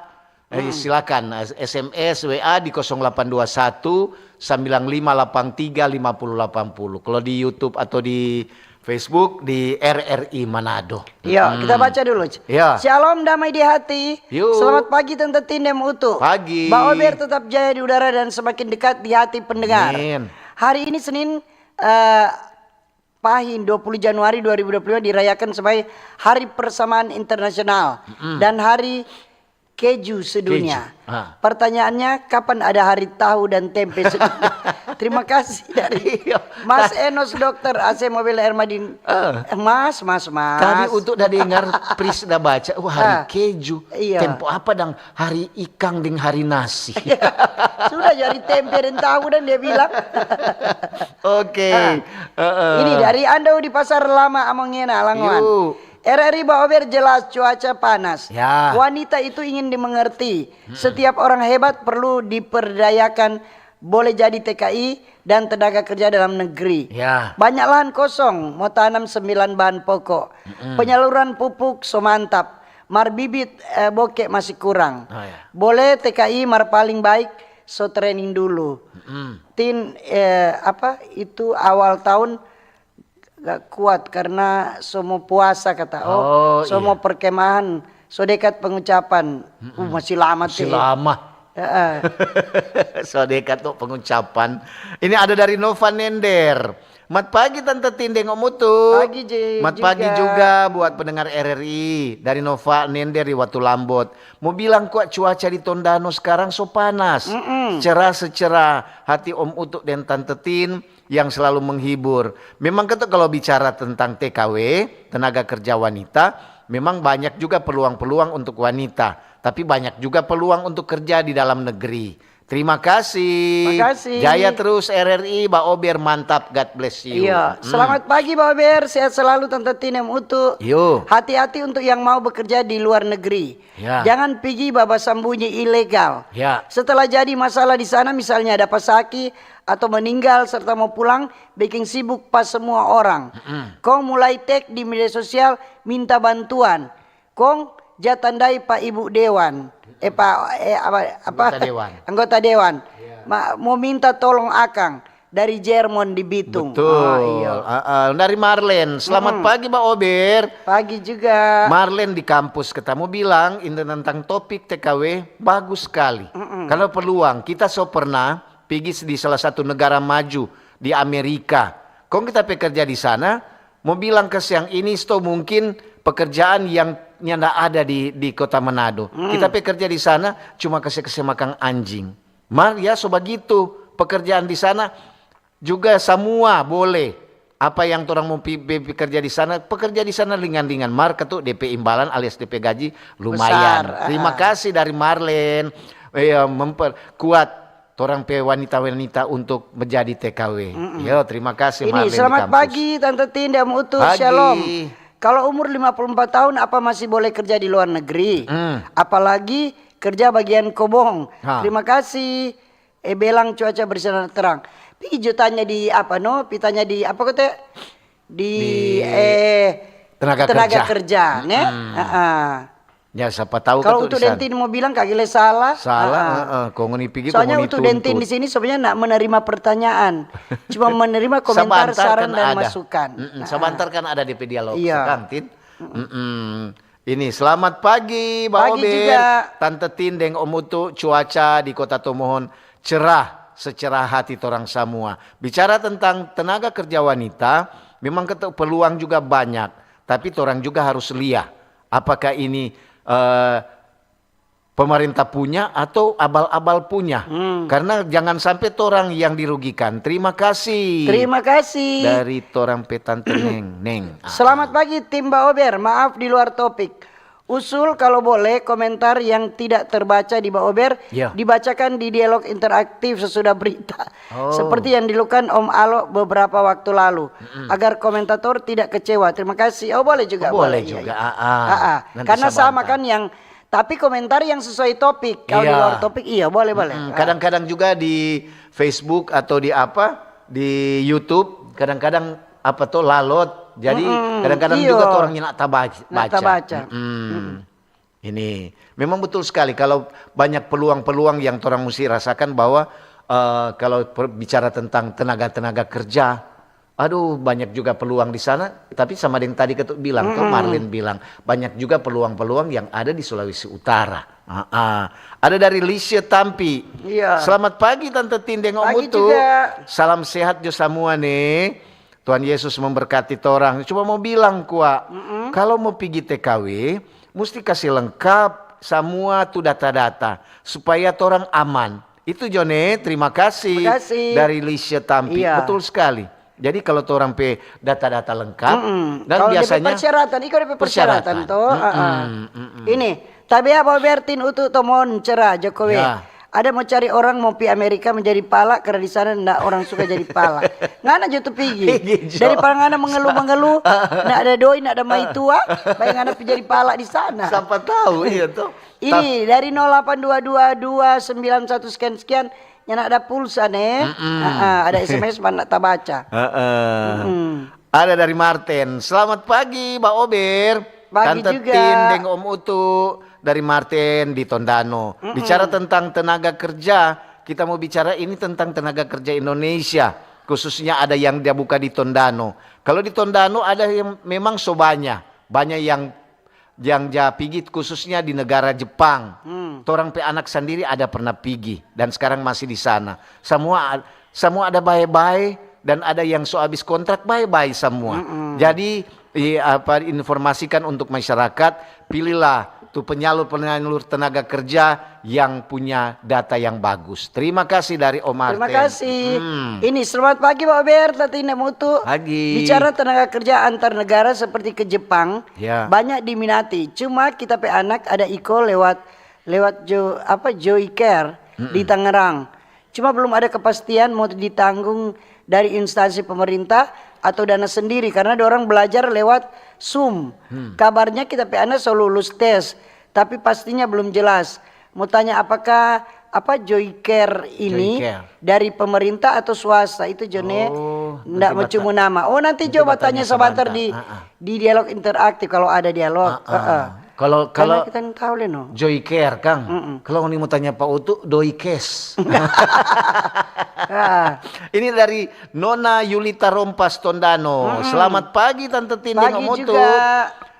Eh, silakan, eh, S M S, W A di kosong delapan dua satu, sembilan lima delapan tiga, lima puluh delapan puluh. Kalau di YouTube atau di Facebook, di R R I Manado. Iya, kita baca dulu. Iya. Shalom, damai di hati. Yuk. Selamat pagi, Tante Tin deng Utu. Pagi. Ba Ober tetap jaya di udara dan semakin dekat di hati pendengar. Amin. Hari ini Senin, eh, Pahing, dua puluh Januari dua ribu dua puluh lima dirayakan sebagai Hari Persamaan Internasional dan Hari Keju Sedunia. Keju. Ah. Pertanyaannya, kapan ada hari tahu dan tempe sedunia? Terima kasih dari Iya. Mas Enos, Dokter A C Mobil Hermadin. Eh. Eh, Mas, Mas, Mas. Tadi untuk da dengar Pris da baca, "Oh, hari Ah. keju. Iya. Tempo apa dang? Hari ikang deng hari nasi." Sudah jadi tempe dan tahu dan dia bilang. Oke. Ah. Heeh. Ini dari Ando di Pasar Lama, Amongena, Langoan. Yuk. R R I Baober, jelas cuaca panas. Ya. Wanita itu ingin dimengerti. Setiap orang hebat perlu diperdayakan, boleh jadi T K I dan tenaga kerja dalam negeri. Ya. Banyak lahan kosong, mau tanam sembilan bahan pokok. Penyaluran pupuk so mantap, mar bibit, eh, boke masih kurang. Oh, ya. Boleh T K I, mar paling baik so training dulu. Tin, eh, apa itu, awal tahun gak kuat karena so mo puasa, kata. Oh, so mo perkemahan, so dekat pengucapan. Uh, masih lama. Masih lama. Heeh. So dekat tu pengucapan. Ini ada dari Nova Nender. Mat pagi Tante Tin deng Om Utu. Pagi, Ji, Mat pagi juga. Juga buat pendengar R R I dari Nova Nender di Watu Lambot. Mau bilang kwa, cuaca di Tondano sekarang so panas. Cerah secerah hati Om Utu dan Tante Tin yang selalu menghibur. Memang kata kalau bicara tentang T K W, tenaga kerja wanita, memang banyak juga peluang-peluang untuk wanita, tapi banyak juga peluang untuk kerja di dalam negeri. Terima kasih. Makasih. Jaya terus R R I, Baober, mantap, God bless you. Iya, selamat pagi Baober, sehat selalu Tante Tinem Utu. Yo. Hati-hati untuk yang mau bekerja di luar negeri. Ya. Jangan pigi babasambunyi ilegal. Ya. Setelah jadi masalah di sana, misalnya ada pasaki atau meninggal serta mau pulang, bikin sibuk pa semua orang. Kong mulai tag di media sosial minta bantuan. Kong ja tandai pa ibu dewan, eh, pa, eh, apa, apa? Anggota dewan. Anggota dewan. Ya. Ma-, mau minta tolong akang dari Jermon di Bitung. Betul. Ah, iya. Ah, ah. Dari Marlen. Selamat pagi, Baober. Pagi juga. Marlen di kampus ketemu bilang, ini tentang topik T K W, bagus sekali. Karena peluang, kita so pernah pigi di salah satu negara maju di Amerika. Kong kita pe kerja di sana, mo bilang kasiang ini sto mungkin pekerjaan yang nyanda ada di, di kota Manado. Kita pe kerja di sana cuma kase-kase makang anjing. Mar ya so bagitu, pekerjaan di sana juga samua boleh. Apa yang torang mo pi, pi, pi kerja di sana, pekerja di sana ringan-ringan. Mar katu depe imbalan alias depe gaji lumayan. Besar, ah. Terima kasih dari Marlen. Iya, memperkuat torang pe wanita-wanita untuk menjadi T K W. Yo, terima kasih, Marlen di kampus. Ini, selamat pagi, Tante Tin deng Om Utu. Pagi. Shalom. Kalau umur lima puluh empat tahun, apa masih boleh kerja di luar negeri? Apalagi kerja bagian kobong. Terima kasih. Eh, belang cuaca bersinar terang. Pi jo tanya di apa, no? Pi tanya di apa kote? Di, eh, tenaga kerja, ne? Heeh. Ya, siapa tahu. Kalau untuk Dentin mau bilang kagak le salah. Salah, heeh. Kong ngoni pigi, kong ngoni tuntut. Soalnya untuk Dentin di sini sebenarnya nak menerima pertanyaan, cuma menerima komentar, saran, dan masukan. Sabantar kan ada depe dialog sekarang, Tin. Ini, selamat pagi, Baober, Tante Tin deng Om Utu. Cuaca di Kota Tomohon cerah, secerah hati torang samua. Bicara tentang tenaga kerja wanita, memang peluang juga banyak, tapi torang juga harus lia apakah ini, eh, pemerintah punya atau abal-abal punya. Karena jangan sampe torang yang dirugikan. Terima kasih. Terima kasih. Dari torang pe Tante Neng. Neng. Selamat pagi, tim Baober. Maaf di luar topik. Usul kalau boleh komentar yang tidak terbaca di Baober dibacakan di dialog interaktif sesudah berita. Seperti yang dilakukan Om Alo beberapa waktu lalu, agar komentator tidak kecewa. Terima kasih. Oh, boleh juga. Oh, boleh juga. Iya, iya. Karena sama kan yang Tapi komentar yang sesuai topik. Kalau di luar topik, iya, boleh, boleh. Kadang-kadang juga di Facebook atau di apa, di YouTube, kadang-kadang apa tuh, lalot. Jadi kadang-kadang juga torang nyanda tabaca. Ini memang betul sekali, kalau banyak peluang-peluang yang torang musti rasakan bahwa, eh, kalau bicara tentang tenaga-tenaga kerja, aduh, banyak juga peluang di sana, tapi sama deng tadi ketuk bilang, tuh Marlin bilang, banyak juga peluang-peluang yang ada di Sulawesi Utara. Ada dari Lisha Tampi. Iya. Selamat pagi, Tante Tin deng Om Utu. Salam sehat jo samua, ne. Tuhan Yesus memberkati torang. Cuma mau bilang, kwa, kalau mau pigi T K W, musti kasih lengkap samua tu data-data, supaya torang aman. Itu jo, ne, terima kasih dari Lisha Tampi. Betul sekali. Jadi kalau torang pe data-data lengkap, dan biasanya persyaratan, iko depe persyaratan to. Ini, tabea Baober, Tin, Utu, Tomon, Cerah, Jokowi. Ada mo cari orang mo pi Amerika menjadi pala, karna di sana nda orang suka jadi pala. Ngana jo tu pigi. Pigi jo. Daripada ngana mengeluh-mengeluh, nda ada doi, nda ada maitua, bae ngana pi jadi pala di sana. Sapa tahu, iya toh. Ini dari nol delapan dua dua dua sembilan satu sekian-sekian, nyanda ada pulsa, ne. Mm-mm. Ah, ah, ada S M S, ma nda tabaca. Heeh. Mm-mm. Ada dari Marten. "Selamat pagi, Ba Ober." Pagi Tante juga. Tin deng Om Utu dari Marten di Tondano. Mm-mm. Bicara tentang tenaga kerja, kita mau bicara ini tentang tenaga kerja Indonesia. Khususnya ada yang dia buka di Tondano. Kalau di Tondano ada yang memang so banya. Banya yang, yang ja pigi, khususnya di negara Jepang. Hmm. Torang pe anak sandiri ada pernah pigi dan sekarang masih di sana. Samua, samua ada bae-bae dan ada yang so abis kontrak bae-bae samua. Mm-mm. Jadi, i-, apa, informasikan untuk masyarakat, pilihlah tu penyalur-penyalur tenaga kerja yang punya data yang bagus. Terima kasih dari Om Terima Arten. kasih. Hmm. Ini, selamat pagi, Pak Ber, Tante Indah Mutu. Pagi. Bicara tenaga kerja antar negara seperti ke Jepang, Ya. banyak diminati. Cuma kita pe anak ada iko lewat, lewat jo-, apa, Joy Care di Mm-mm. Tangerang. Cuma belum ada kepastian mau ditanggung dari instansi pemerintah atau dana sendiri karena dorang belajar lewat Zoom. Hmm. Kabarnya kita pe anak so lulus tes, tapi pastinya belum jelas. Mau tanya apakah apa Joy Care ini Joy Care. dari pemerintah atau swasta? Itu jo ne Oh, nda nanti mau bata-, cumu nama. Oh, nanti nanti jo batanya batanya sabantar sabanta. di, Ah, ah. di dialog interaktif kalau ada dialog. Ah, ah. Heeh. Kalau, Karena kalau kita yang tahu le no. Joy Care, Kang. Mm-mm. Kalau ngoni mau tanya Pak Utu, Doi Cash. Ah. Ini dari Nona Yulita Rompas Tondano. Mm-mm. "Selamat pagi, Tante Tin deng Pagi Om Utu." juga.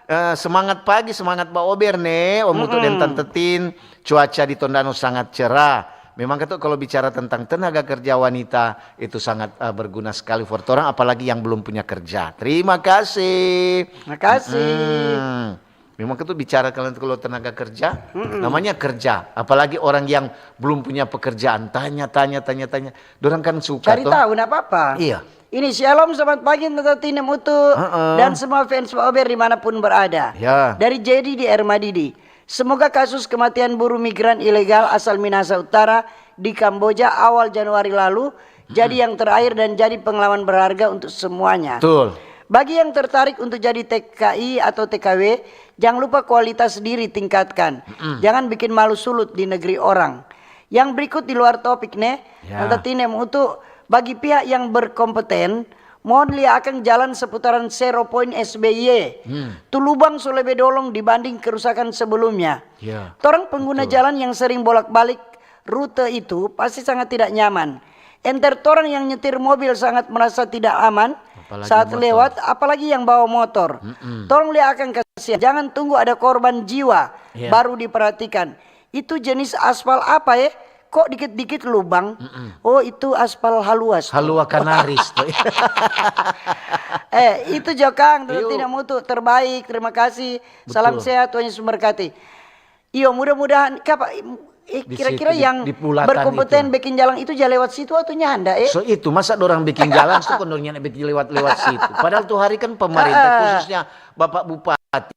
Eh, semangat pagi, semangat Ba Ober ne, Om Utu deng Mm-mm. Tante Tin. Cuaca di Tondano sangat cerah. Memang katu kalau bicara tentang tenaga kerja wanita, itu sangat, eh, berguna sekali for torang, apalagi yang belum punya kerja. Terima kasih. Makasih. Mm-mm. Memang katu bicara kalian tuh kalau tenaga kerja, Mm-mm. namanya kerja. Apalagi orang yang belum punya pekerjaan, tanya, tanya, tanya, tanya. Dorang kan suka Cari toh. tahu, nggak apa-apa. Iya. Ini shalom, selamat pagi Tante Tinem Utu Heeh. dan semua fans Pak Ober dimanapun berada. Ya. Dari Jedi di Air Madidi. Semoga kasus kematian buruh migran ilegal asal Minahasa Utara di Kamboja awal Januari lalu jadi Hmm. yang terakhir dan jadi pengalaman berharga untuk semuanya. Betul. Bagi yang tertarik untuk jadi T K I atau T K W, jangan lupa kualitas diri tingkatkan. Mm-mm. Jangan bikin malu sulut di negeri orang. Yang berikut di luar topik ne, Ya. Tante Tinem Utu, bagi pihak yang berkompeten, mohon lia akang jalan seputaran Zero Point S B Y. Hmm. Tu lubang so lebe dolong dibanding kerusakan sebelumnya. Ya, Torang pengguna betul. jalan yang sering bolak-balik rute itu pasti sangat tidak nyaman. Enter torang yang nyetir mobil sangat merasa tidak aman Apalagi saat motor. lewat, apalagi yang bawa motor. Mm-mm. Tolong lia akang kasihan, jangan tunggu ada korban jiwa Ya. baru diperhatikan. Itu jenis aspal apa, eh? Kok dikit-dikit lubang? Mm-mm. Oh, itu aspal haluas tuh. Halua kanaris tuh. Eh, itu jo kang, Tante Iyo. Tinem Utu, terbaik. Terima kasih. Salam Betul. sehat, Tuhan Yesus memberkati. Iyo, mudah-mudahan, kapa, eh, Di kira-kira situ, di, yang di Pulatan berkompeten itu. bikin jalan itu ja lewat situ atau nyanda, eh? So itu, masa dorang bikin jalan, so kondornya bikin lewat, lewat situ. Padahal tuh hari kan pemerintah, Ah. khususnya Bapak Bupati.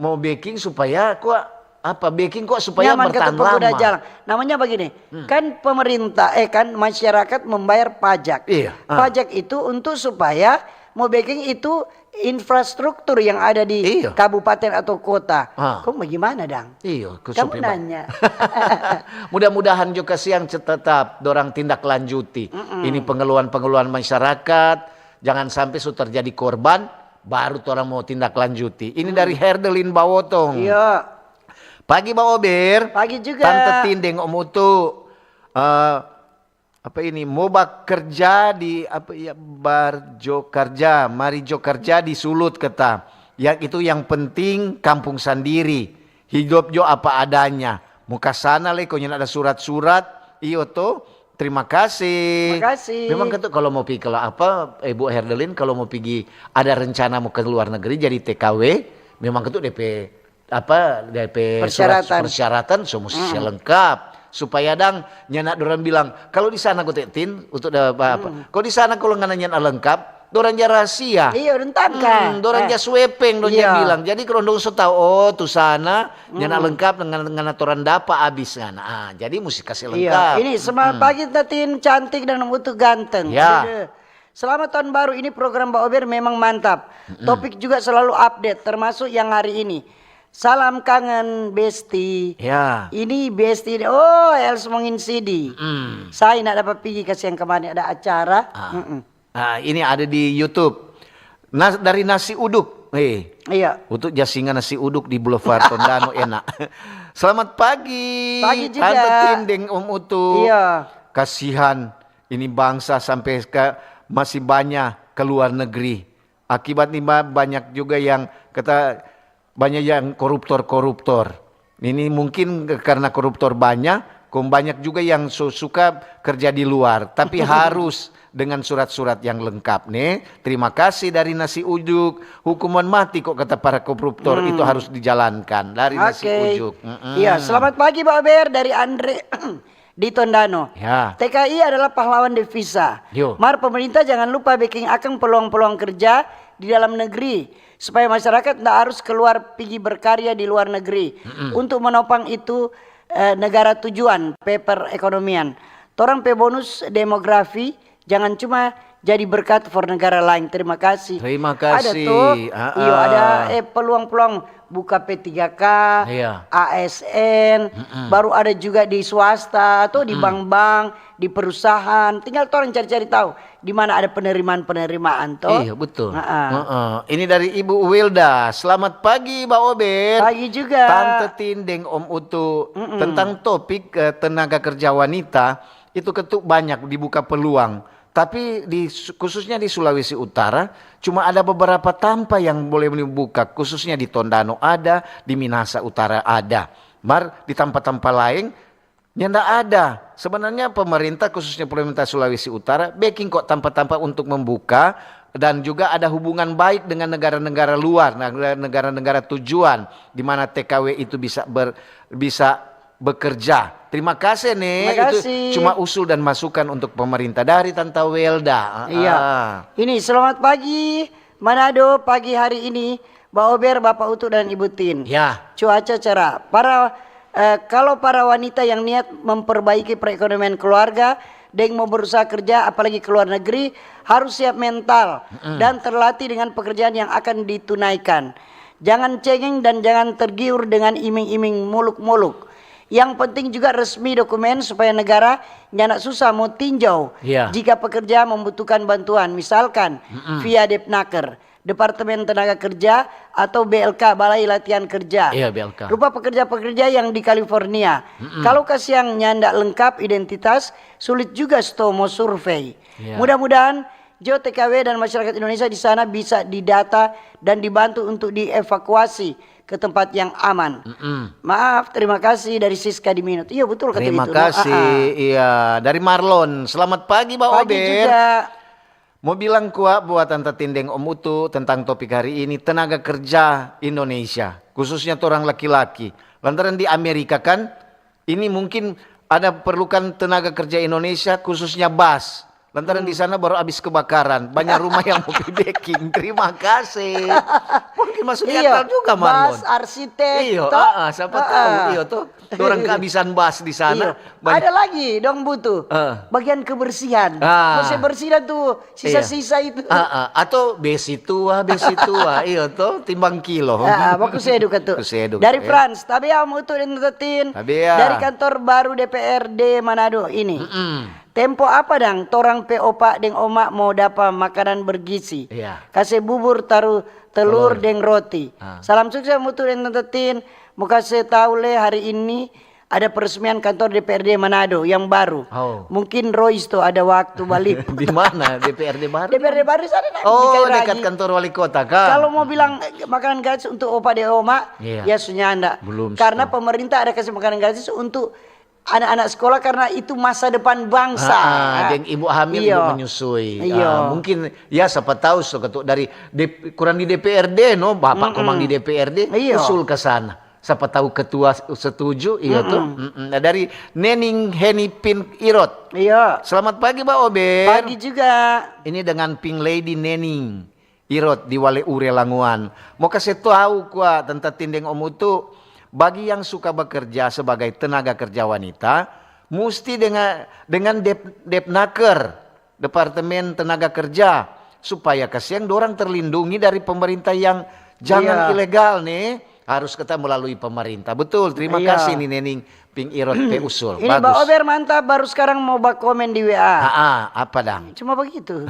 Mau beking supaya kok apa, beking kok supaya Nyaman bertahan kata pengguna lama. jalan. Namanya begini, Hmm. kan pemerintah, eh, kan masyarakat membayar pajak. Iya, ah. Pajak itu untuk supaya mau beking itu infrastruktur yang ada di Iya. kabupaten atau kota. Ah. Kong bagaimana, dang? Iyo, ku Kamu supi ba- nanya. Mudah-mudahan jo kasiang ce-, tetap dorang tindak lanjuti. Mm-mm. Ini pengeluhan-pengeluhan masyarakat, jangan sampe su terjadi korban, baru torang mau tindak lanjuti. Ini Hmm. dari Herdelin Bawotong. Iya. Pagi, Ba Ober. Pagi juga. Tante Tin deng Om Utu. Eh, apa ini? Mo bakerja di, apa ya, bar jo karja, mari jo karja di Sulut kata. Yang itu yang penting kampung sandiri. Hidup jo apa adanya. Mo ka sana le, kong nyanda ada surat-surat. Iyo to. Terima kasih. Makasih. Memang katu kalau mau pi-, kalau apa, Ibu Herdelin, kalau mau pigi ada rencana mau ke luar negeri jadi T K W, memang katu depe, apa, depe surat Persyaratan. persyaratan so musti Mm. lengkap. Supaya dang nyanda dorang bilang, "Kalau di sana," kote tin, untuk da apa-apa. "Kalau di sana, kalau ngana nyanda lengkap, dorang ja rahasia." Iya, dorang tangka. Hmm, dorang ja sweeping, dorang ja bilang. Jadi kalau dong so tau, "Oh, tu sana nyanda lengkap, ngana, ngana torang dapa abis ngana." Ah, jadi musti kasih lengkap. Iya, ini semangat pagi, Tatin, cantik dan untuk ganteng. Ya. Aduh. Selamat tahun baru, ini program Ba Ober memang mantap. Topik juga selalu update, termasuk yang hari ini. Salam kangen, Besti. Ya. Ini Besti, oh, Els Mongin Sidi. Saya nak dapat pigi, kasihan kemarin ada acara. Ah. Mm-mm. Ah, ini ada di YouTube. Nas-, dari Nasi Uduk. Eh, iya. Untuk jasingan nasi uduk di Boulevard Tondano enak. Selamat pagi, pagi juga. Tante Tin deng Om Utu. Iya. Kasihan, ini bangsa sampe ka-, masih banya ke luar negeri. Akibat ni ba-, banyak juga yang kata, banya yang koruptor-koruptor. Ini mungkin karna koruptor banya, kong banyak juga yang su-, suka kerja di luar, tapi harus dengan surat-surat yang lengkap, ne. Terima kasih dari Nasi Uduk, hukuman mati kok kata para koruptor itu harus dijalankan dari Nasi Uduk. Mm-mm. Iya, selamat pagi, Ba Ober, dari Andre di Tondano. Ya. T K I adalah pahlawan devisa. Yo. Mar pemerintah jangan lupa bikin akang peluang-peluang kerja di dalam negeri, supaya masyarakat nda harus keluar pigi berkarya di luar negeri untuk menopang itu, eh, negara tujuan pe perekonomian. Torang pe bonus demografi jangan cuma jadi berkat for negara lain. Terima kasih. Terima kasih. Ada tuh, iyo, ada, eh, peluang-peluang buka P tiga K, iya, A S N, baru ada juga di swasta atau di bank-bank, di perusahaan. Tinggal torang cari-cari tahu di mana ada penerimaan-penerimaan, toh. Iya, betul. Heeh. Ini dari Ibu Wilda. Selamat pagi, Ba Ober. Pagi juga. Tante Tin deng Om Utu. Tentang topik, eh, tenaga kerja wanita, itu ketuk banyak dibuka peluang. Tapi di su-, khususnya di Sulawesi Utara, cuma ada beberapa tampa yang boleh dibuka, khususnya di Tondano ada, di Minahasa Utara ada. Mar di tampa-tampa laeng, nyanda ada. Sebenarnya pemerintah, khususnya pemerintah Sulawesi Utara, beking kok tampa-tampa untuk membuka, dan juga ada hubungan baik dengan negara-negara luar, negara-negara tujuan, di mana T K W itu bisa ber-, bisa bekerja. Terima kasih, nih. Terima kasih. Itu cuma usul dan masukan untuk pemerintah dari Tanta Welda. Ah, iya. Ah. Ini, selamat pagi, Manado, pagi hari ini, Ba Ober, Bapak Utu, dan Ibu Tin. Ya. Cuaca cerah. Para, eh, kalau para wanita yang niat memperbaiki perekonomian keluarga, deng mau berusaha kerja, apalagi ke luar negeri, harus siap mental dan terlatih dengan pekerjaan yang akan ditunaikan. Jangan cengeng dan jangan tergiur dengan iming-iming muluk-muluk. Yang penting juga resmi dokumen supaya negara nyanda susah mo tinjau jika pekerja membutuhkan bantuan, misalkan via Depnaker, Departemen Tenaga Kerja, atau B L K, Balai Latihan Kerja. Iya, B L K. Rupa pekerja-pekerja yang di California. Kalau kasiang nyanda lengkap identitas, sulit juga sto mo survei. Iya. Mudah-mudahan jo T K W dan masyarakat Indonesia di sana bisa didata dan dibantu untuk dievakuasi ke tempat yang aman. Maaf, terima kasih dari Siska di Minot. Iya, betul kata itu, no? Terima kasih. Ah, ah. Iya, dari Marlon. Selamat pagi, Ba Ober. Pagi juga. Mau bilang kua buat Tanta Tin deng Om Utu tentang topik hari ini, tenaga kerja Indonesia, khususnya torang laki-laki. Lantaran di Amerika kan, ini mungkin ada perlukan tenaga kerja Indonesia, khususnya bas. Lantaran di sana baru abis kebakaran, banyak rumah yang mau pi beking. Terima kasih. Mungkin masuk di akal juga, Marlon. Bas, arsitek, iyo, toh? Ah, ah, siapa tahu, iyo, toh. Orang kehabisan bas di sana. Iya. Ada lagi dong butuh. Ah. Bagian kebersihan. Ah. Bersih-bersih dah tuh sisa-sisa itu. Ah, ah. Atau besi tua, besi tua. Iyo, toh, timbang kilo. Ah, ah, baku seduk itu. Baku seduk, ya. Dari Frans, tabea Om Utu deng Tanta Tin. Tabea. Dari kantor baru D P R D Manado ini. Tempo apa dang torang pe opa deng oma mo dapa makanan bergizi? Iya. Kase bubur, taru telur deng roti. Ah. Salam sukses Om Utu deng Tanta Tin. Mo kase tau le, hari ini ada peresmian kantor D P R D Manado yang baru. Oh. Mungkin Royce tu ada waktu balik. Di mana D P R D baru? D P R D baru sana, nak, di Kayu Ragi. Oh, dekat kantor wali kota, kan? Kalau mau bilang, eh, makanan gratis untuk opa deng oma, iya, ya sunyanda. Belum. Karena pemerintah ada kasih makanan gratis untuk anak-anak sekolah karena itu masa depan bangsa. Ah, ah, deng ibu hamil, ibu menyusui. Iya. Ah, mungkin, ya, siapa tahu, so, ketuk dari D P, kurang di D P R D, no? Bapak komang di D P R D, usul ke sana. Sapa tahu ketua setuju, iya tuh. Mm-mm. Nah, dari Nening Heni Pink Irot. Iya. Selamat pagi, Ba Ober. Pagi juga. Ini dengan Pink Lady Nening Irot di Wale Ure Languan. Mau kasih tahu kwa tentang tindeng Om Utu, bagi yang suka bekerja sebagai tenaga kerja wanita, musti dengan, dengan dep, Depnaker, Departemen Tenaga Kerja, supaya kasiang dorang terlindungi dari pemerintah yang jangan. Iya. Ilegal nih, harus kita melalui pemerintah. Betul, terima. Iya. Kasih nih Nening Pink Irot pe usul. Ini Ba Ober mantap, baru sekarang mau bakomen di W A. Ah, apa dang? Cuma begitu.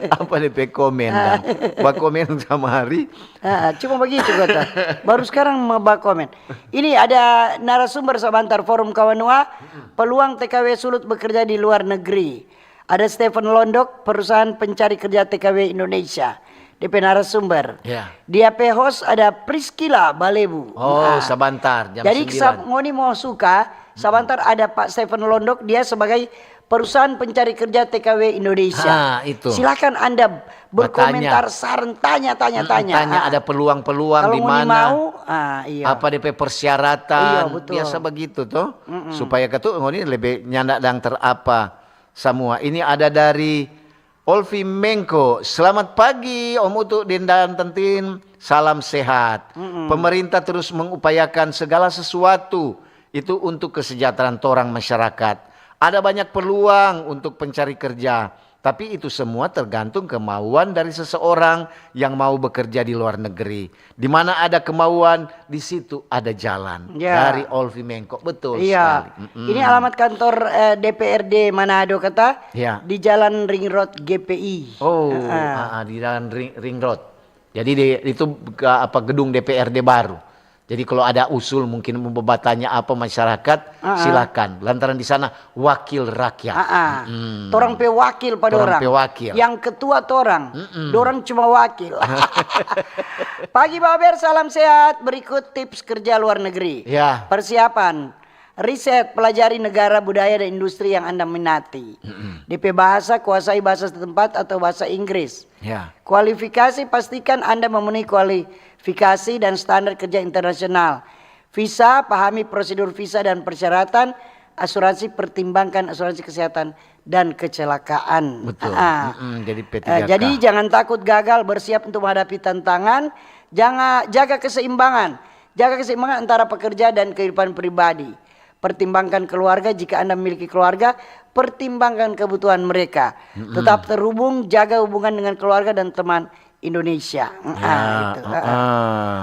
Apa de pe komen dang? Bakomen sama hari. Ah, cuma begitu kata. Baru sekarang mau bakomen. Ini ada narasumber sabantar, Forum Kawanua, peluang T K W sulut bekerja di luar negeri. Ada Stephen Londok, perusahaan pencari kerja T K W Indonesia. De pe narasumber. Ya. Dia pe host ada Priscilla Balebu. Oh, sabantar, jam sembilan. Jadi, ngoni mau suka, sabantar ada Pak Stephen Londok, dia sebagai perusahaan pencari kerja T K W Indonesia. Ah, itu. Silakan Anda berkomentar, saran, tanya, tanya, tanya. Tanya, ada peluang-peluang di mana? Kalau ngoni mau, ah, iya. Apa de pe persyaratan? Iya, betul. Biasa begitu toh. Supaya katu ngoni lebe nyanda dang terapa samua. Ini ada dari Olfi Mengko, selamat pagi Om Utu deng Tantentin, salam sehat. Pemerintah terus mengupayakan segala sesuatu itu untuk kesejahteraan torang masyarakat. Ada banyak peluang untuk pencari kerja, tapi itu semua tergantung kemauan dari seseorang yang mau bekerja di luar negeri. Di mana ada kemauan, di situ ada jalan. Ya. Dari Olfi Mengko, betul sekali. Ini alamat kantor, eh, D P R D Manado kata, di Jalan Ring Road G P I. Oh, di Jalan Ring, Ring Road. Jadi di, itu ke apa, gedung D P R D baru. Jadi kalau ada usul mungkin mau bertanya apa masyarakat, silakan. Lantaran di sana wakil rakyat. Torang pe wakil pa dorang. Torang pe wakil. Yang ketua torang. Dorang cuma wakil. Pagi Baber, salam sehat. Berikut tips kerja luar negeri. Ya. Persiapan. Riset, pelajari negara, budaya, dan industri yang Anda minati. De pe bahasa, kuasai bahasa setempat atau bahasa Inggris. Ya. Kualifikasi, pastikan Anda memenuhi kualifikasi dan standar kerja internasional. Visa, pahami prosedur visa dan persyaratan. Asuransi, pertimbangkan asuransi kesehatan dan kecelakaan. Betul. Jadi P tiga K. Jadi jangan takut gagal, bersiap untuk menghadapi tantangan. Jangan, jaga keseimbangan. Jaga keseimbangan antara pekerja dan kehidupan pribadi. Pertimbangkan keluarga, jika Anda memiliki keluarga, pertimbangkan kebutuhan mereka. Tetap terhubung, jaga hubungan dengan keluarga dan teman Indonesia.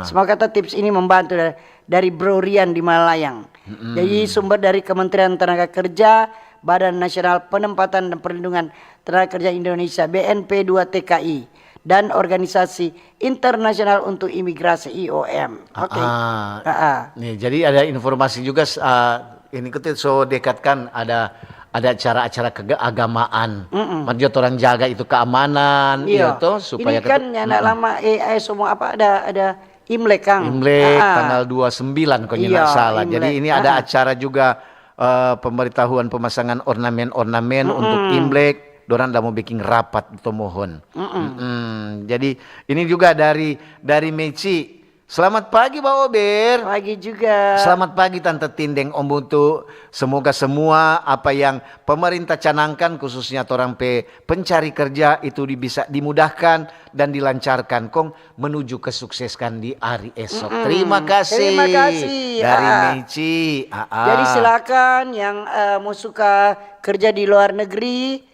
Semoga kata tips ini membantu dari, dari Bro Rian di Malayang. Jadi sumber dari Kementerian Tenaga Kerja, Badan Nasional Penempatan dan Perlindungan Tenaga Kerja Indonesia, B N P dua T K I, dan Organisasi Internasional untuk Imigrasi, I O M. Oke. Nih, jadi ada informasi juga, ini kita so dekat kan ada, ada acara-acara keagamaan. Maksudnya orang jaga itu keamanan, iya toh, supaya ini kan nyanda lama, eh, eh, semua apa ada, ada Imlek, Kang. Imlek tanggal dua sembilan, kalau nyanda salah. Jadi ini ada acara juga, eh, pemberitahuan pemasangan ornamen-ornamen untuk Imlek. Dorang da mau bikin rapat, to mohon. Jadi ini juga dari, dari Meci. Selamat pagi, Ba Ober. Pagi juga. Selamat pagi, Tante Tindeng, Om Utu. Semoga semua apa yang pemerintah canangkan, khususnya torang pe pencari kerja, itu di, bisa dimudahkan dan dilancarkan kong menuju kesuksesan di hari esok. Terima kasih. Terima kasih. Dari Meci. Jadi silakan yang, eh, mau suka kerja di luar negeri,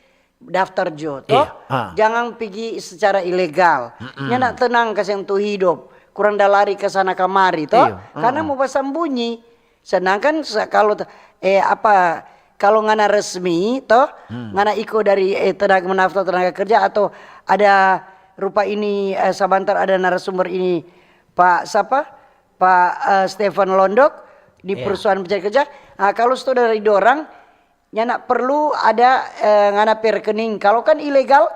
daftar jo, toh. Jangan pigi secara ilegal. Nyanda tenang kasiang tu hidup. Kurang da lari ka sana kamari, toh. Karena mau basambunyi. Sedangkan kalau, eh, apa, kalau ngana resmi, toh, ngana iko dari, eh, tenaga, mendaftar tenaga kerja atau ada rupa ini, eh, sabantar ada narasumber ini, Pak sapa? Pak, eh, Stefan Londok di perusahaan pencari kerja. Nah, kalau sto dari dorang, nyanda perlu ada, eh, ngana pe rekening. Kalau kan ilegal,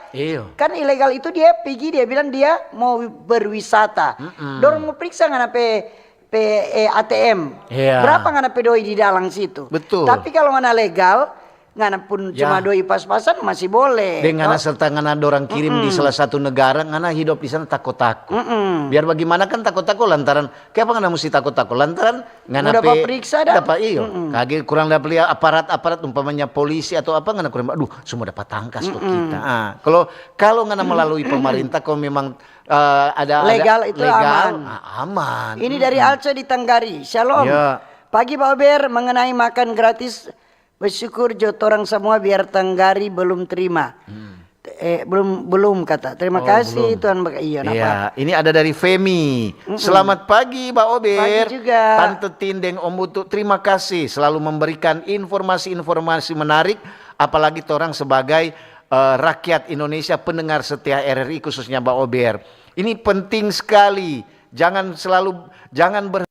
kan ilegal itu dia pigi, dia bilang dia mau berwisata. Dorang mau periksa ngana pe, pe, eh, A T M. Berapa ngana pe doi di dalam situ. Betul. Tapi kalau ngana legal, Ngana pun cuma doi pas-pasan masih boleh, deng ngana to? Serta ngana dorang kirim di salah satu negara, ngana hidop di sana tako-tako. Mm-mm. Biar bagimana kan tako-tako lantaran, kiapa ngana musti tako-tako? Lantaran ngana pe dapa periksa dapa, iyo. Mm-mm. Kage kurang dapa lia aparat-aparat, umpamanya polisi atau apa, ngana kurang, aduh, semua dapa tangkas tu kita. Ah, kalau, kalau ngana melalui pemerintah, kalau memang, eh, ada, ada legal, itu legal, aman. Ah, aman. Ini dari Alce di Tanggari. Shalom. Ya. Pagi, Pak Ober, mengenai makan gratis, bersyukur jo torang samua biar Tanggari belum terima. Hmm. Eh, belum, belum kata. Terima kasih, Tuhan. Iya, ini ada dari Femi. Mm-mm. Selamat pagi, Mbak Ober. Pagi juga. Tante Tin deng Om Utu, terima kasih selalu memberikan informasi-informasi menarik, apalagi torang sebagai, eh, rakyat Indonesia, pendengar setia R R I, khususnya Mbak Ober. Ini penting sekali. Jangan selalu, jangan berhenti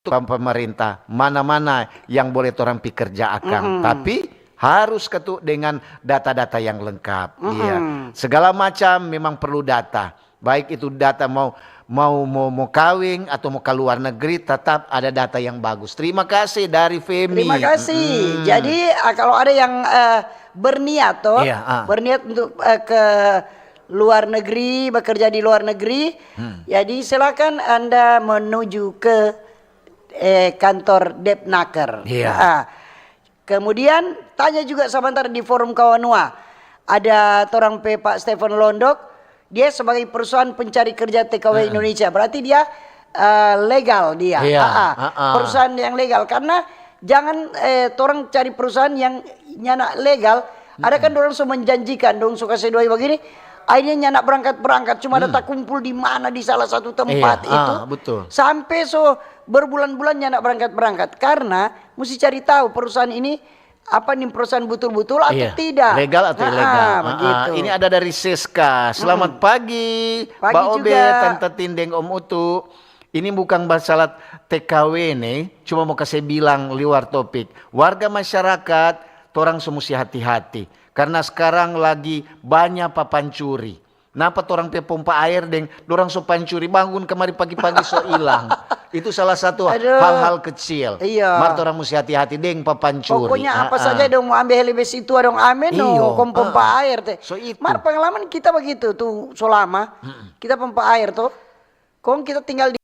pam-, pemerintah, mana-mana yang boleh torang pi kerja akang. Mm-mm. Tapi harus katu dengan data-data yang lengkap. Mm-mm. Iya. Segala macam memang perlu data. Baik itu data mau, mau, mau, mau kawing atau mau ka luar negeri, tetap ada data yang bagus. Terima kasih dari Femi. Terima kasih. Mm-mm. Jadi, ah, kalau ada yang, eh, berniat toh, iya, ah, berniat untuk, eh, ke luar negeri, bekerja di luar negeri, hmm, jadi silakan Anda menuju ke, eh, kantor Depnaker. Iya. Ah. Kemudian tanya juga sebentar di Forum Kawanua. Ada torang pe Pak Stefan Londok, dia sebagai perusahaan pencari kerja T K W, heeh, Indonesia. Berarti dia, eh, legal dia. Iya, ah, ah, heeh, perusahaan yang legal. Karena jangan, eh, torang cari perusahaan yang nyanda legal. Ada kan, mm-mm, dorang so menjanjikan, dong so kase doi bagini, akhirnya nyanda berangkat-berangkat, cuma ada, hmm, takumpul di mana, di salah satu tempat, iya, itu. Ah, betul. Sampe so berbulan-bulan nyanda berangkat-berangkat. Karena musti cari tahu perusahaan ini apa nih, perusahaan butul-butul atau, iya, tidak, legal atau, ah, ilegal. Ah, begitu. Ini ada dari Siska. Selamat, mm-mm, pagi, pagi Mbak Obe, juga. Tante Tin deng Om Utu. Ini bukang masalah T K W ne, cuma mo kase bilang liwar topik. Warga masyarakat, torang so musti hati-hati. Karna skarang lagi banya papancuri. Napa torang pe pompa aer deng dorang so pancuri, bangun kamari pagi-pagi so ilang. Itu salah satu, aduh, hal-hal kecil. Iya. Mar torang musti hati-hati deng papancuri. Pokoknya apa, ah, saja dong mo ambe hele besi tua dong ame no, iyo, kong pompa, ah, aer te. So itu. Mar pengalaman kita bagitu tu, so lama. Mm-mm. Kita pompa aer to. Kong kita tinggal di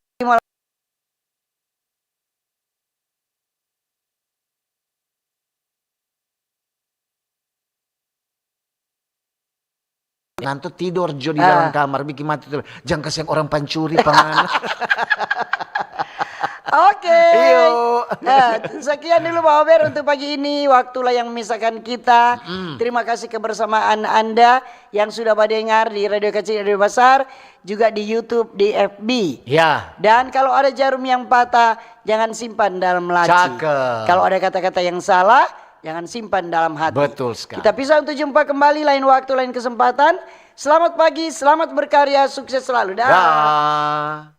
Nanto tidor jo di dalam kamar, bikin mati tu. Jang kasiang orang pancuri, pangan. Oke. Iyo. Nah, sekian dulu, Pak Ober, untuk pagi ini. Waktulah yang memisahkan kita. Mm. Terima kasih kebersamaan Anda yang sudah badengar di Radio Kecil, Radio Basar, juga di YouTube, di F B. Ya. Dan kalau ada jarum yang patah, jangan simpan dalam laci. Cakep. Kalau ada kata-kata yang salah, jangan simpan dalam hati. Betul sekali. Kita pisah untuk jumpa kembali lain waktu, lain kesempatan. Selamat pagi, selamat berkarya, sukses selalu. Dah. Dah.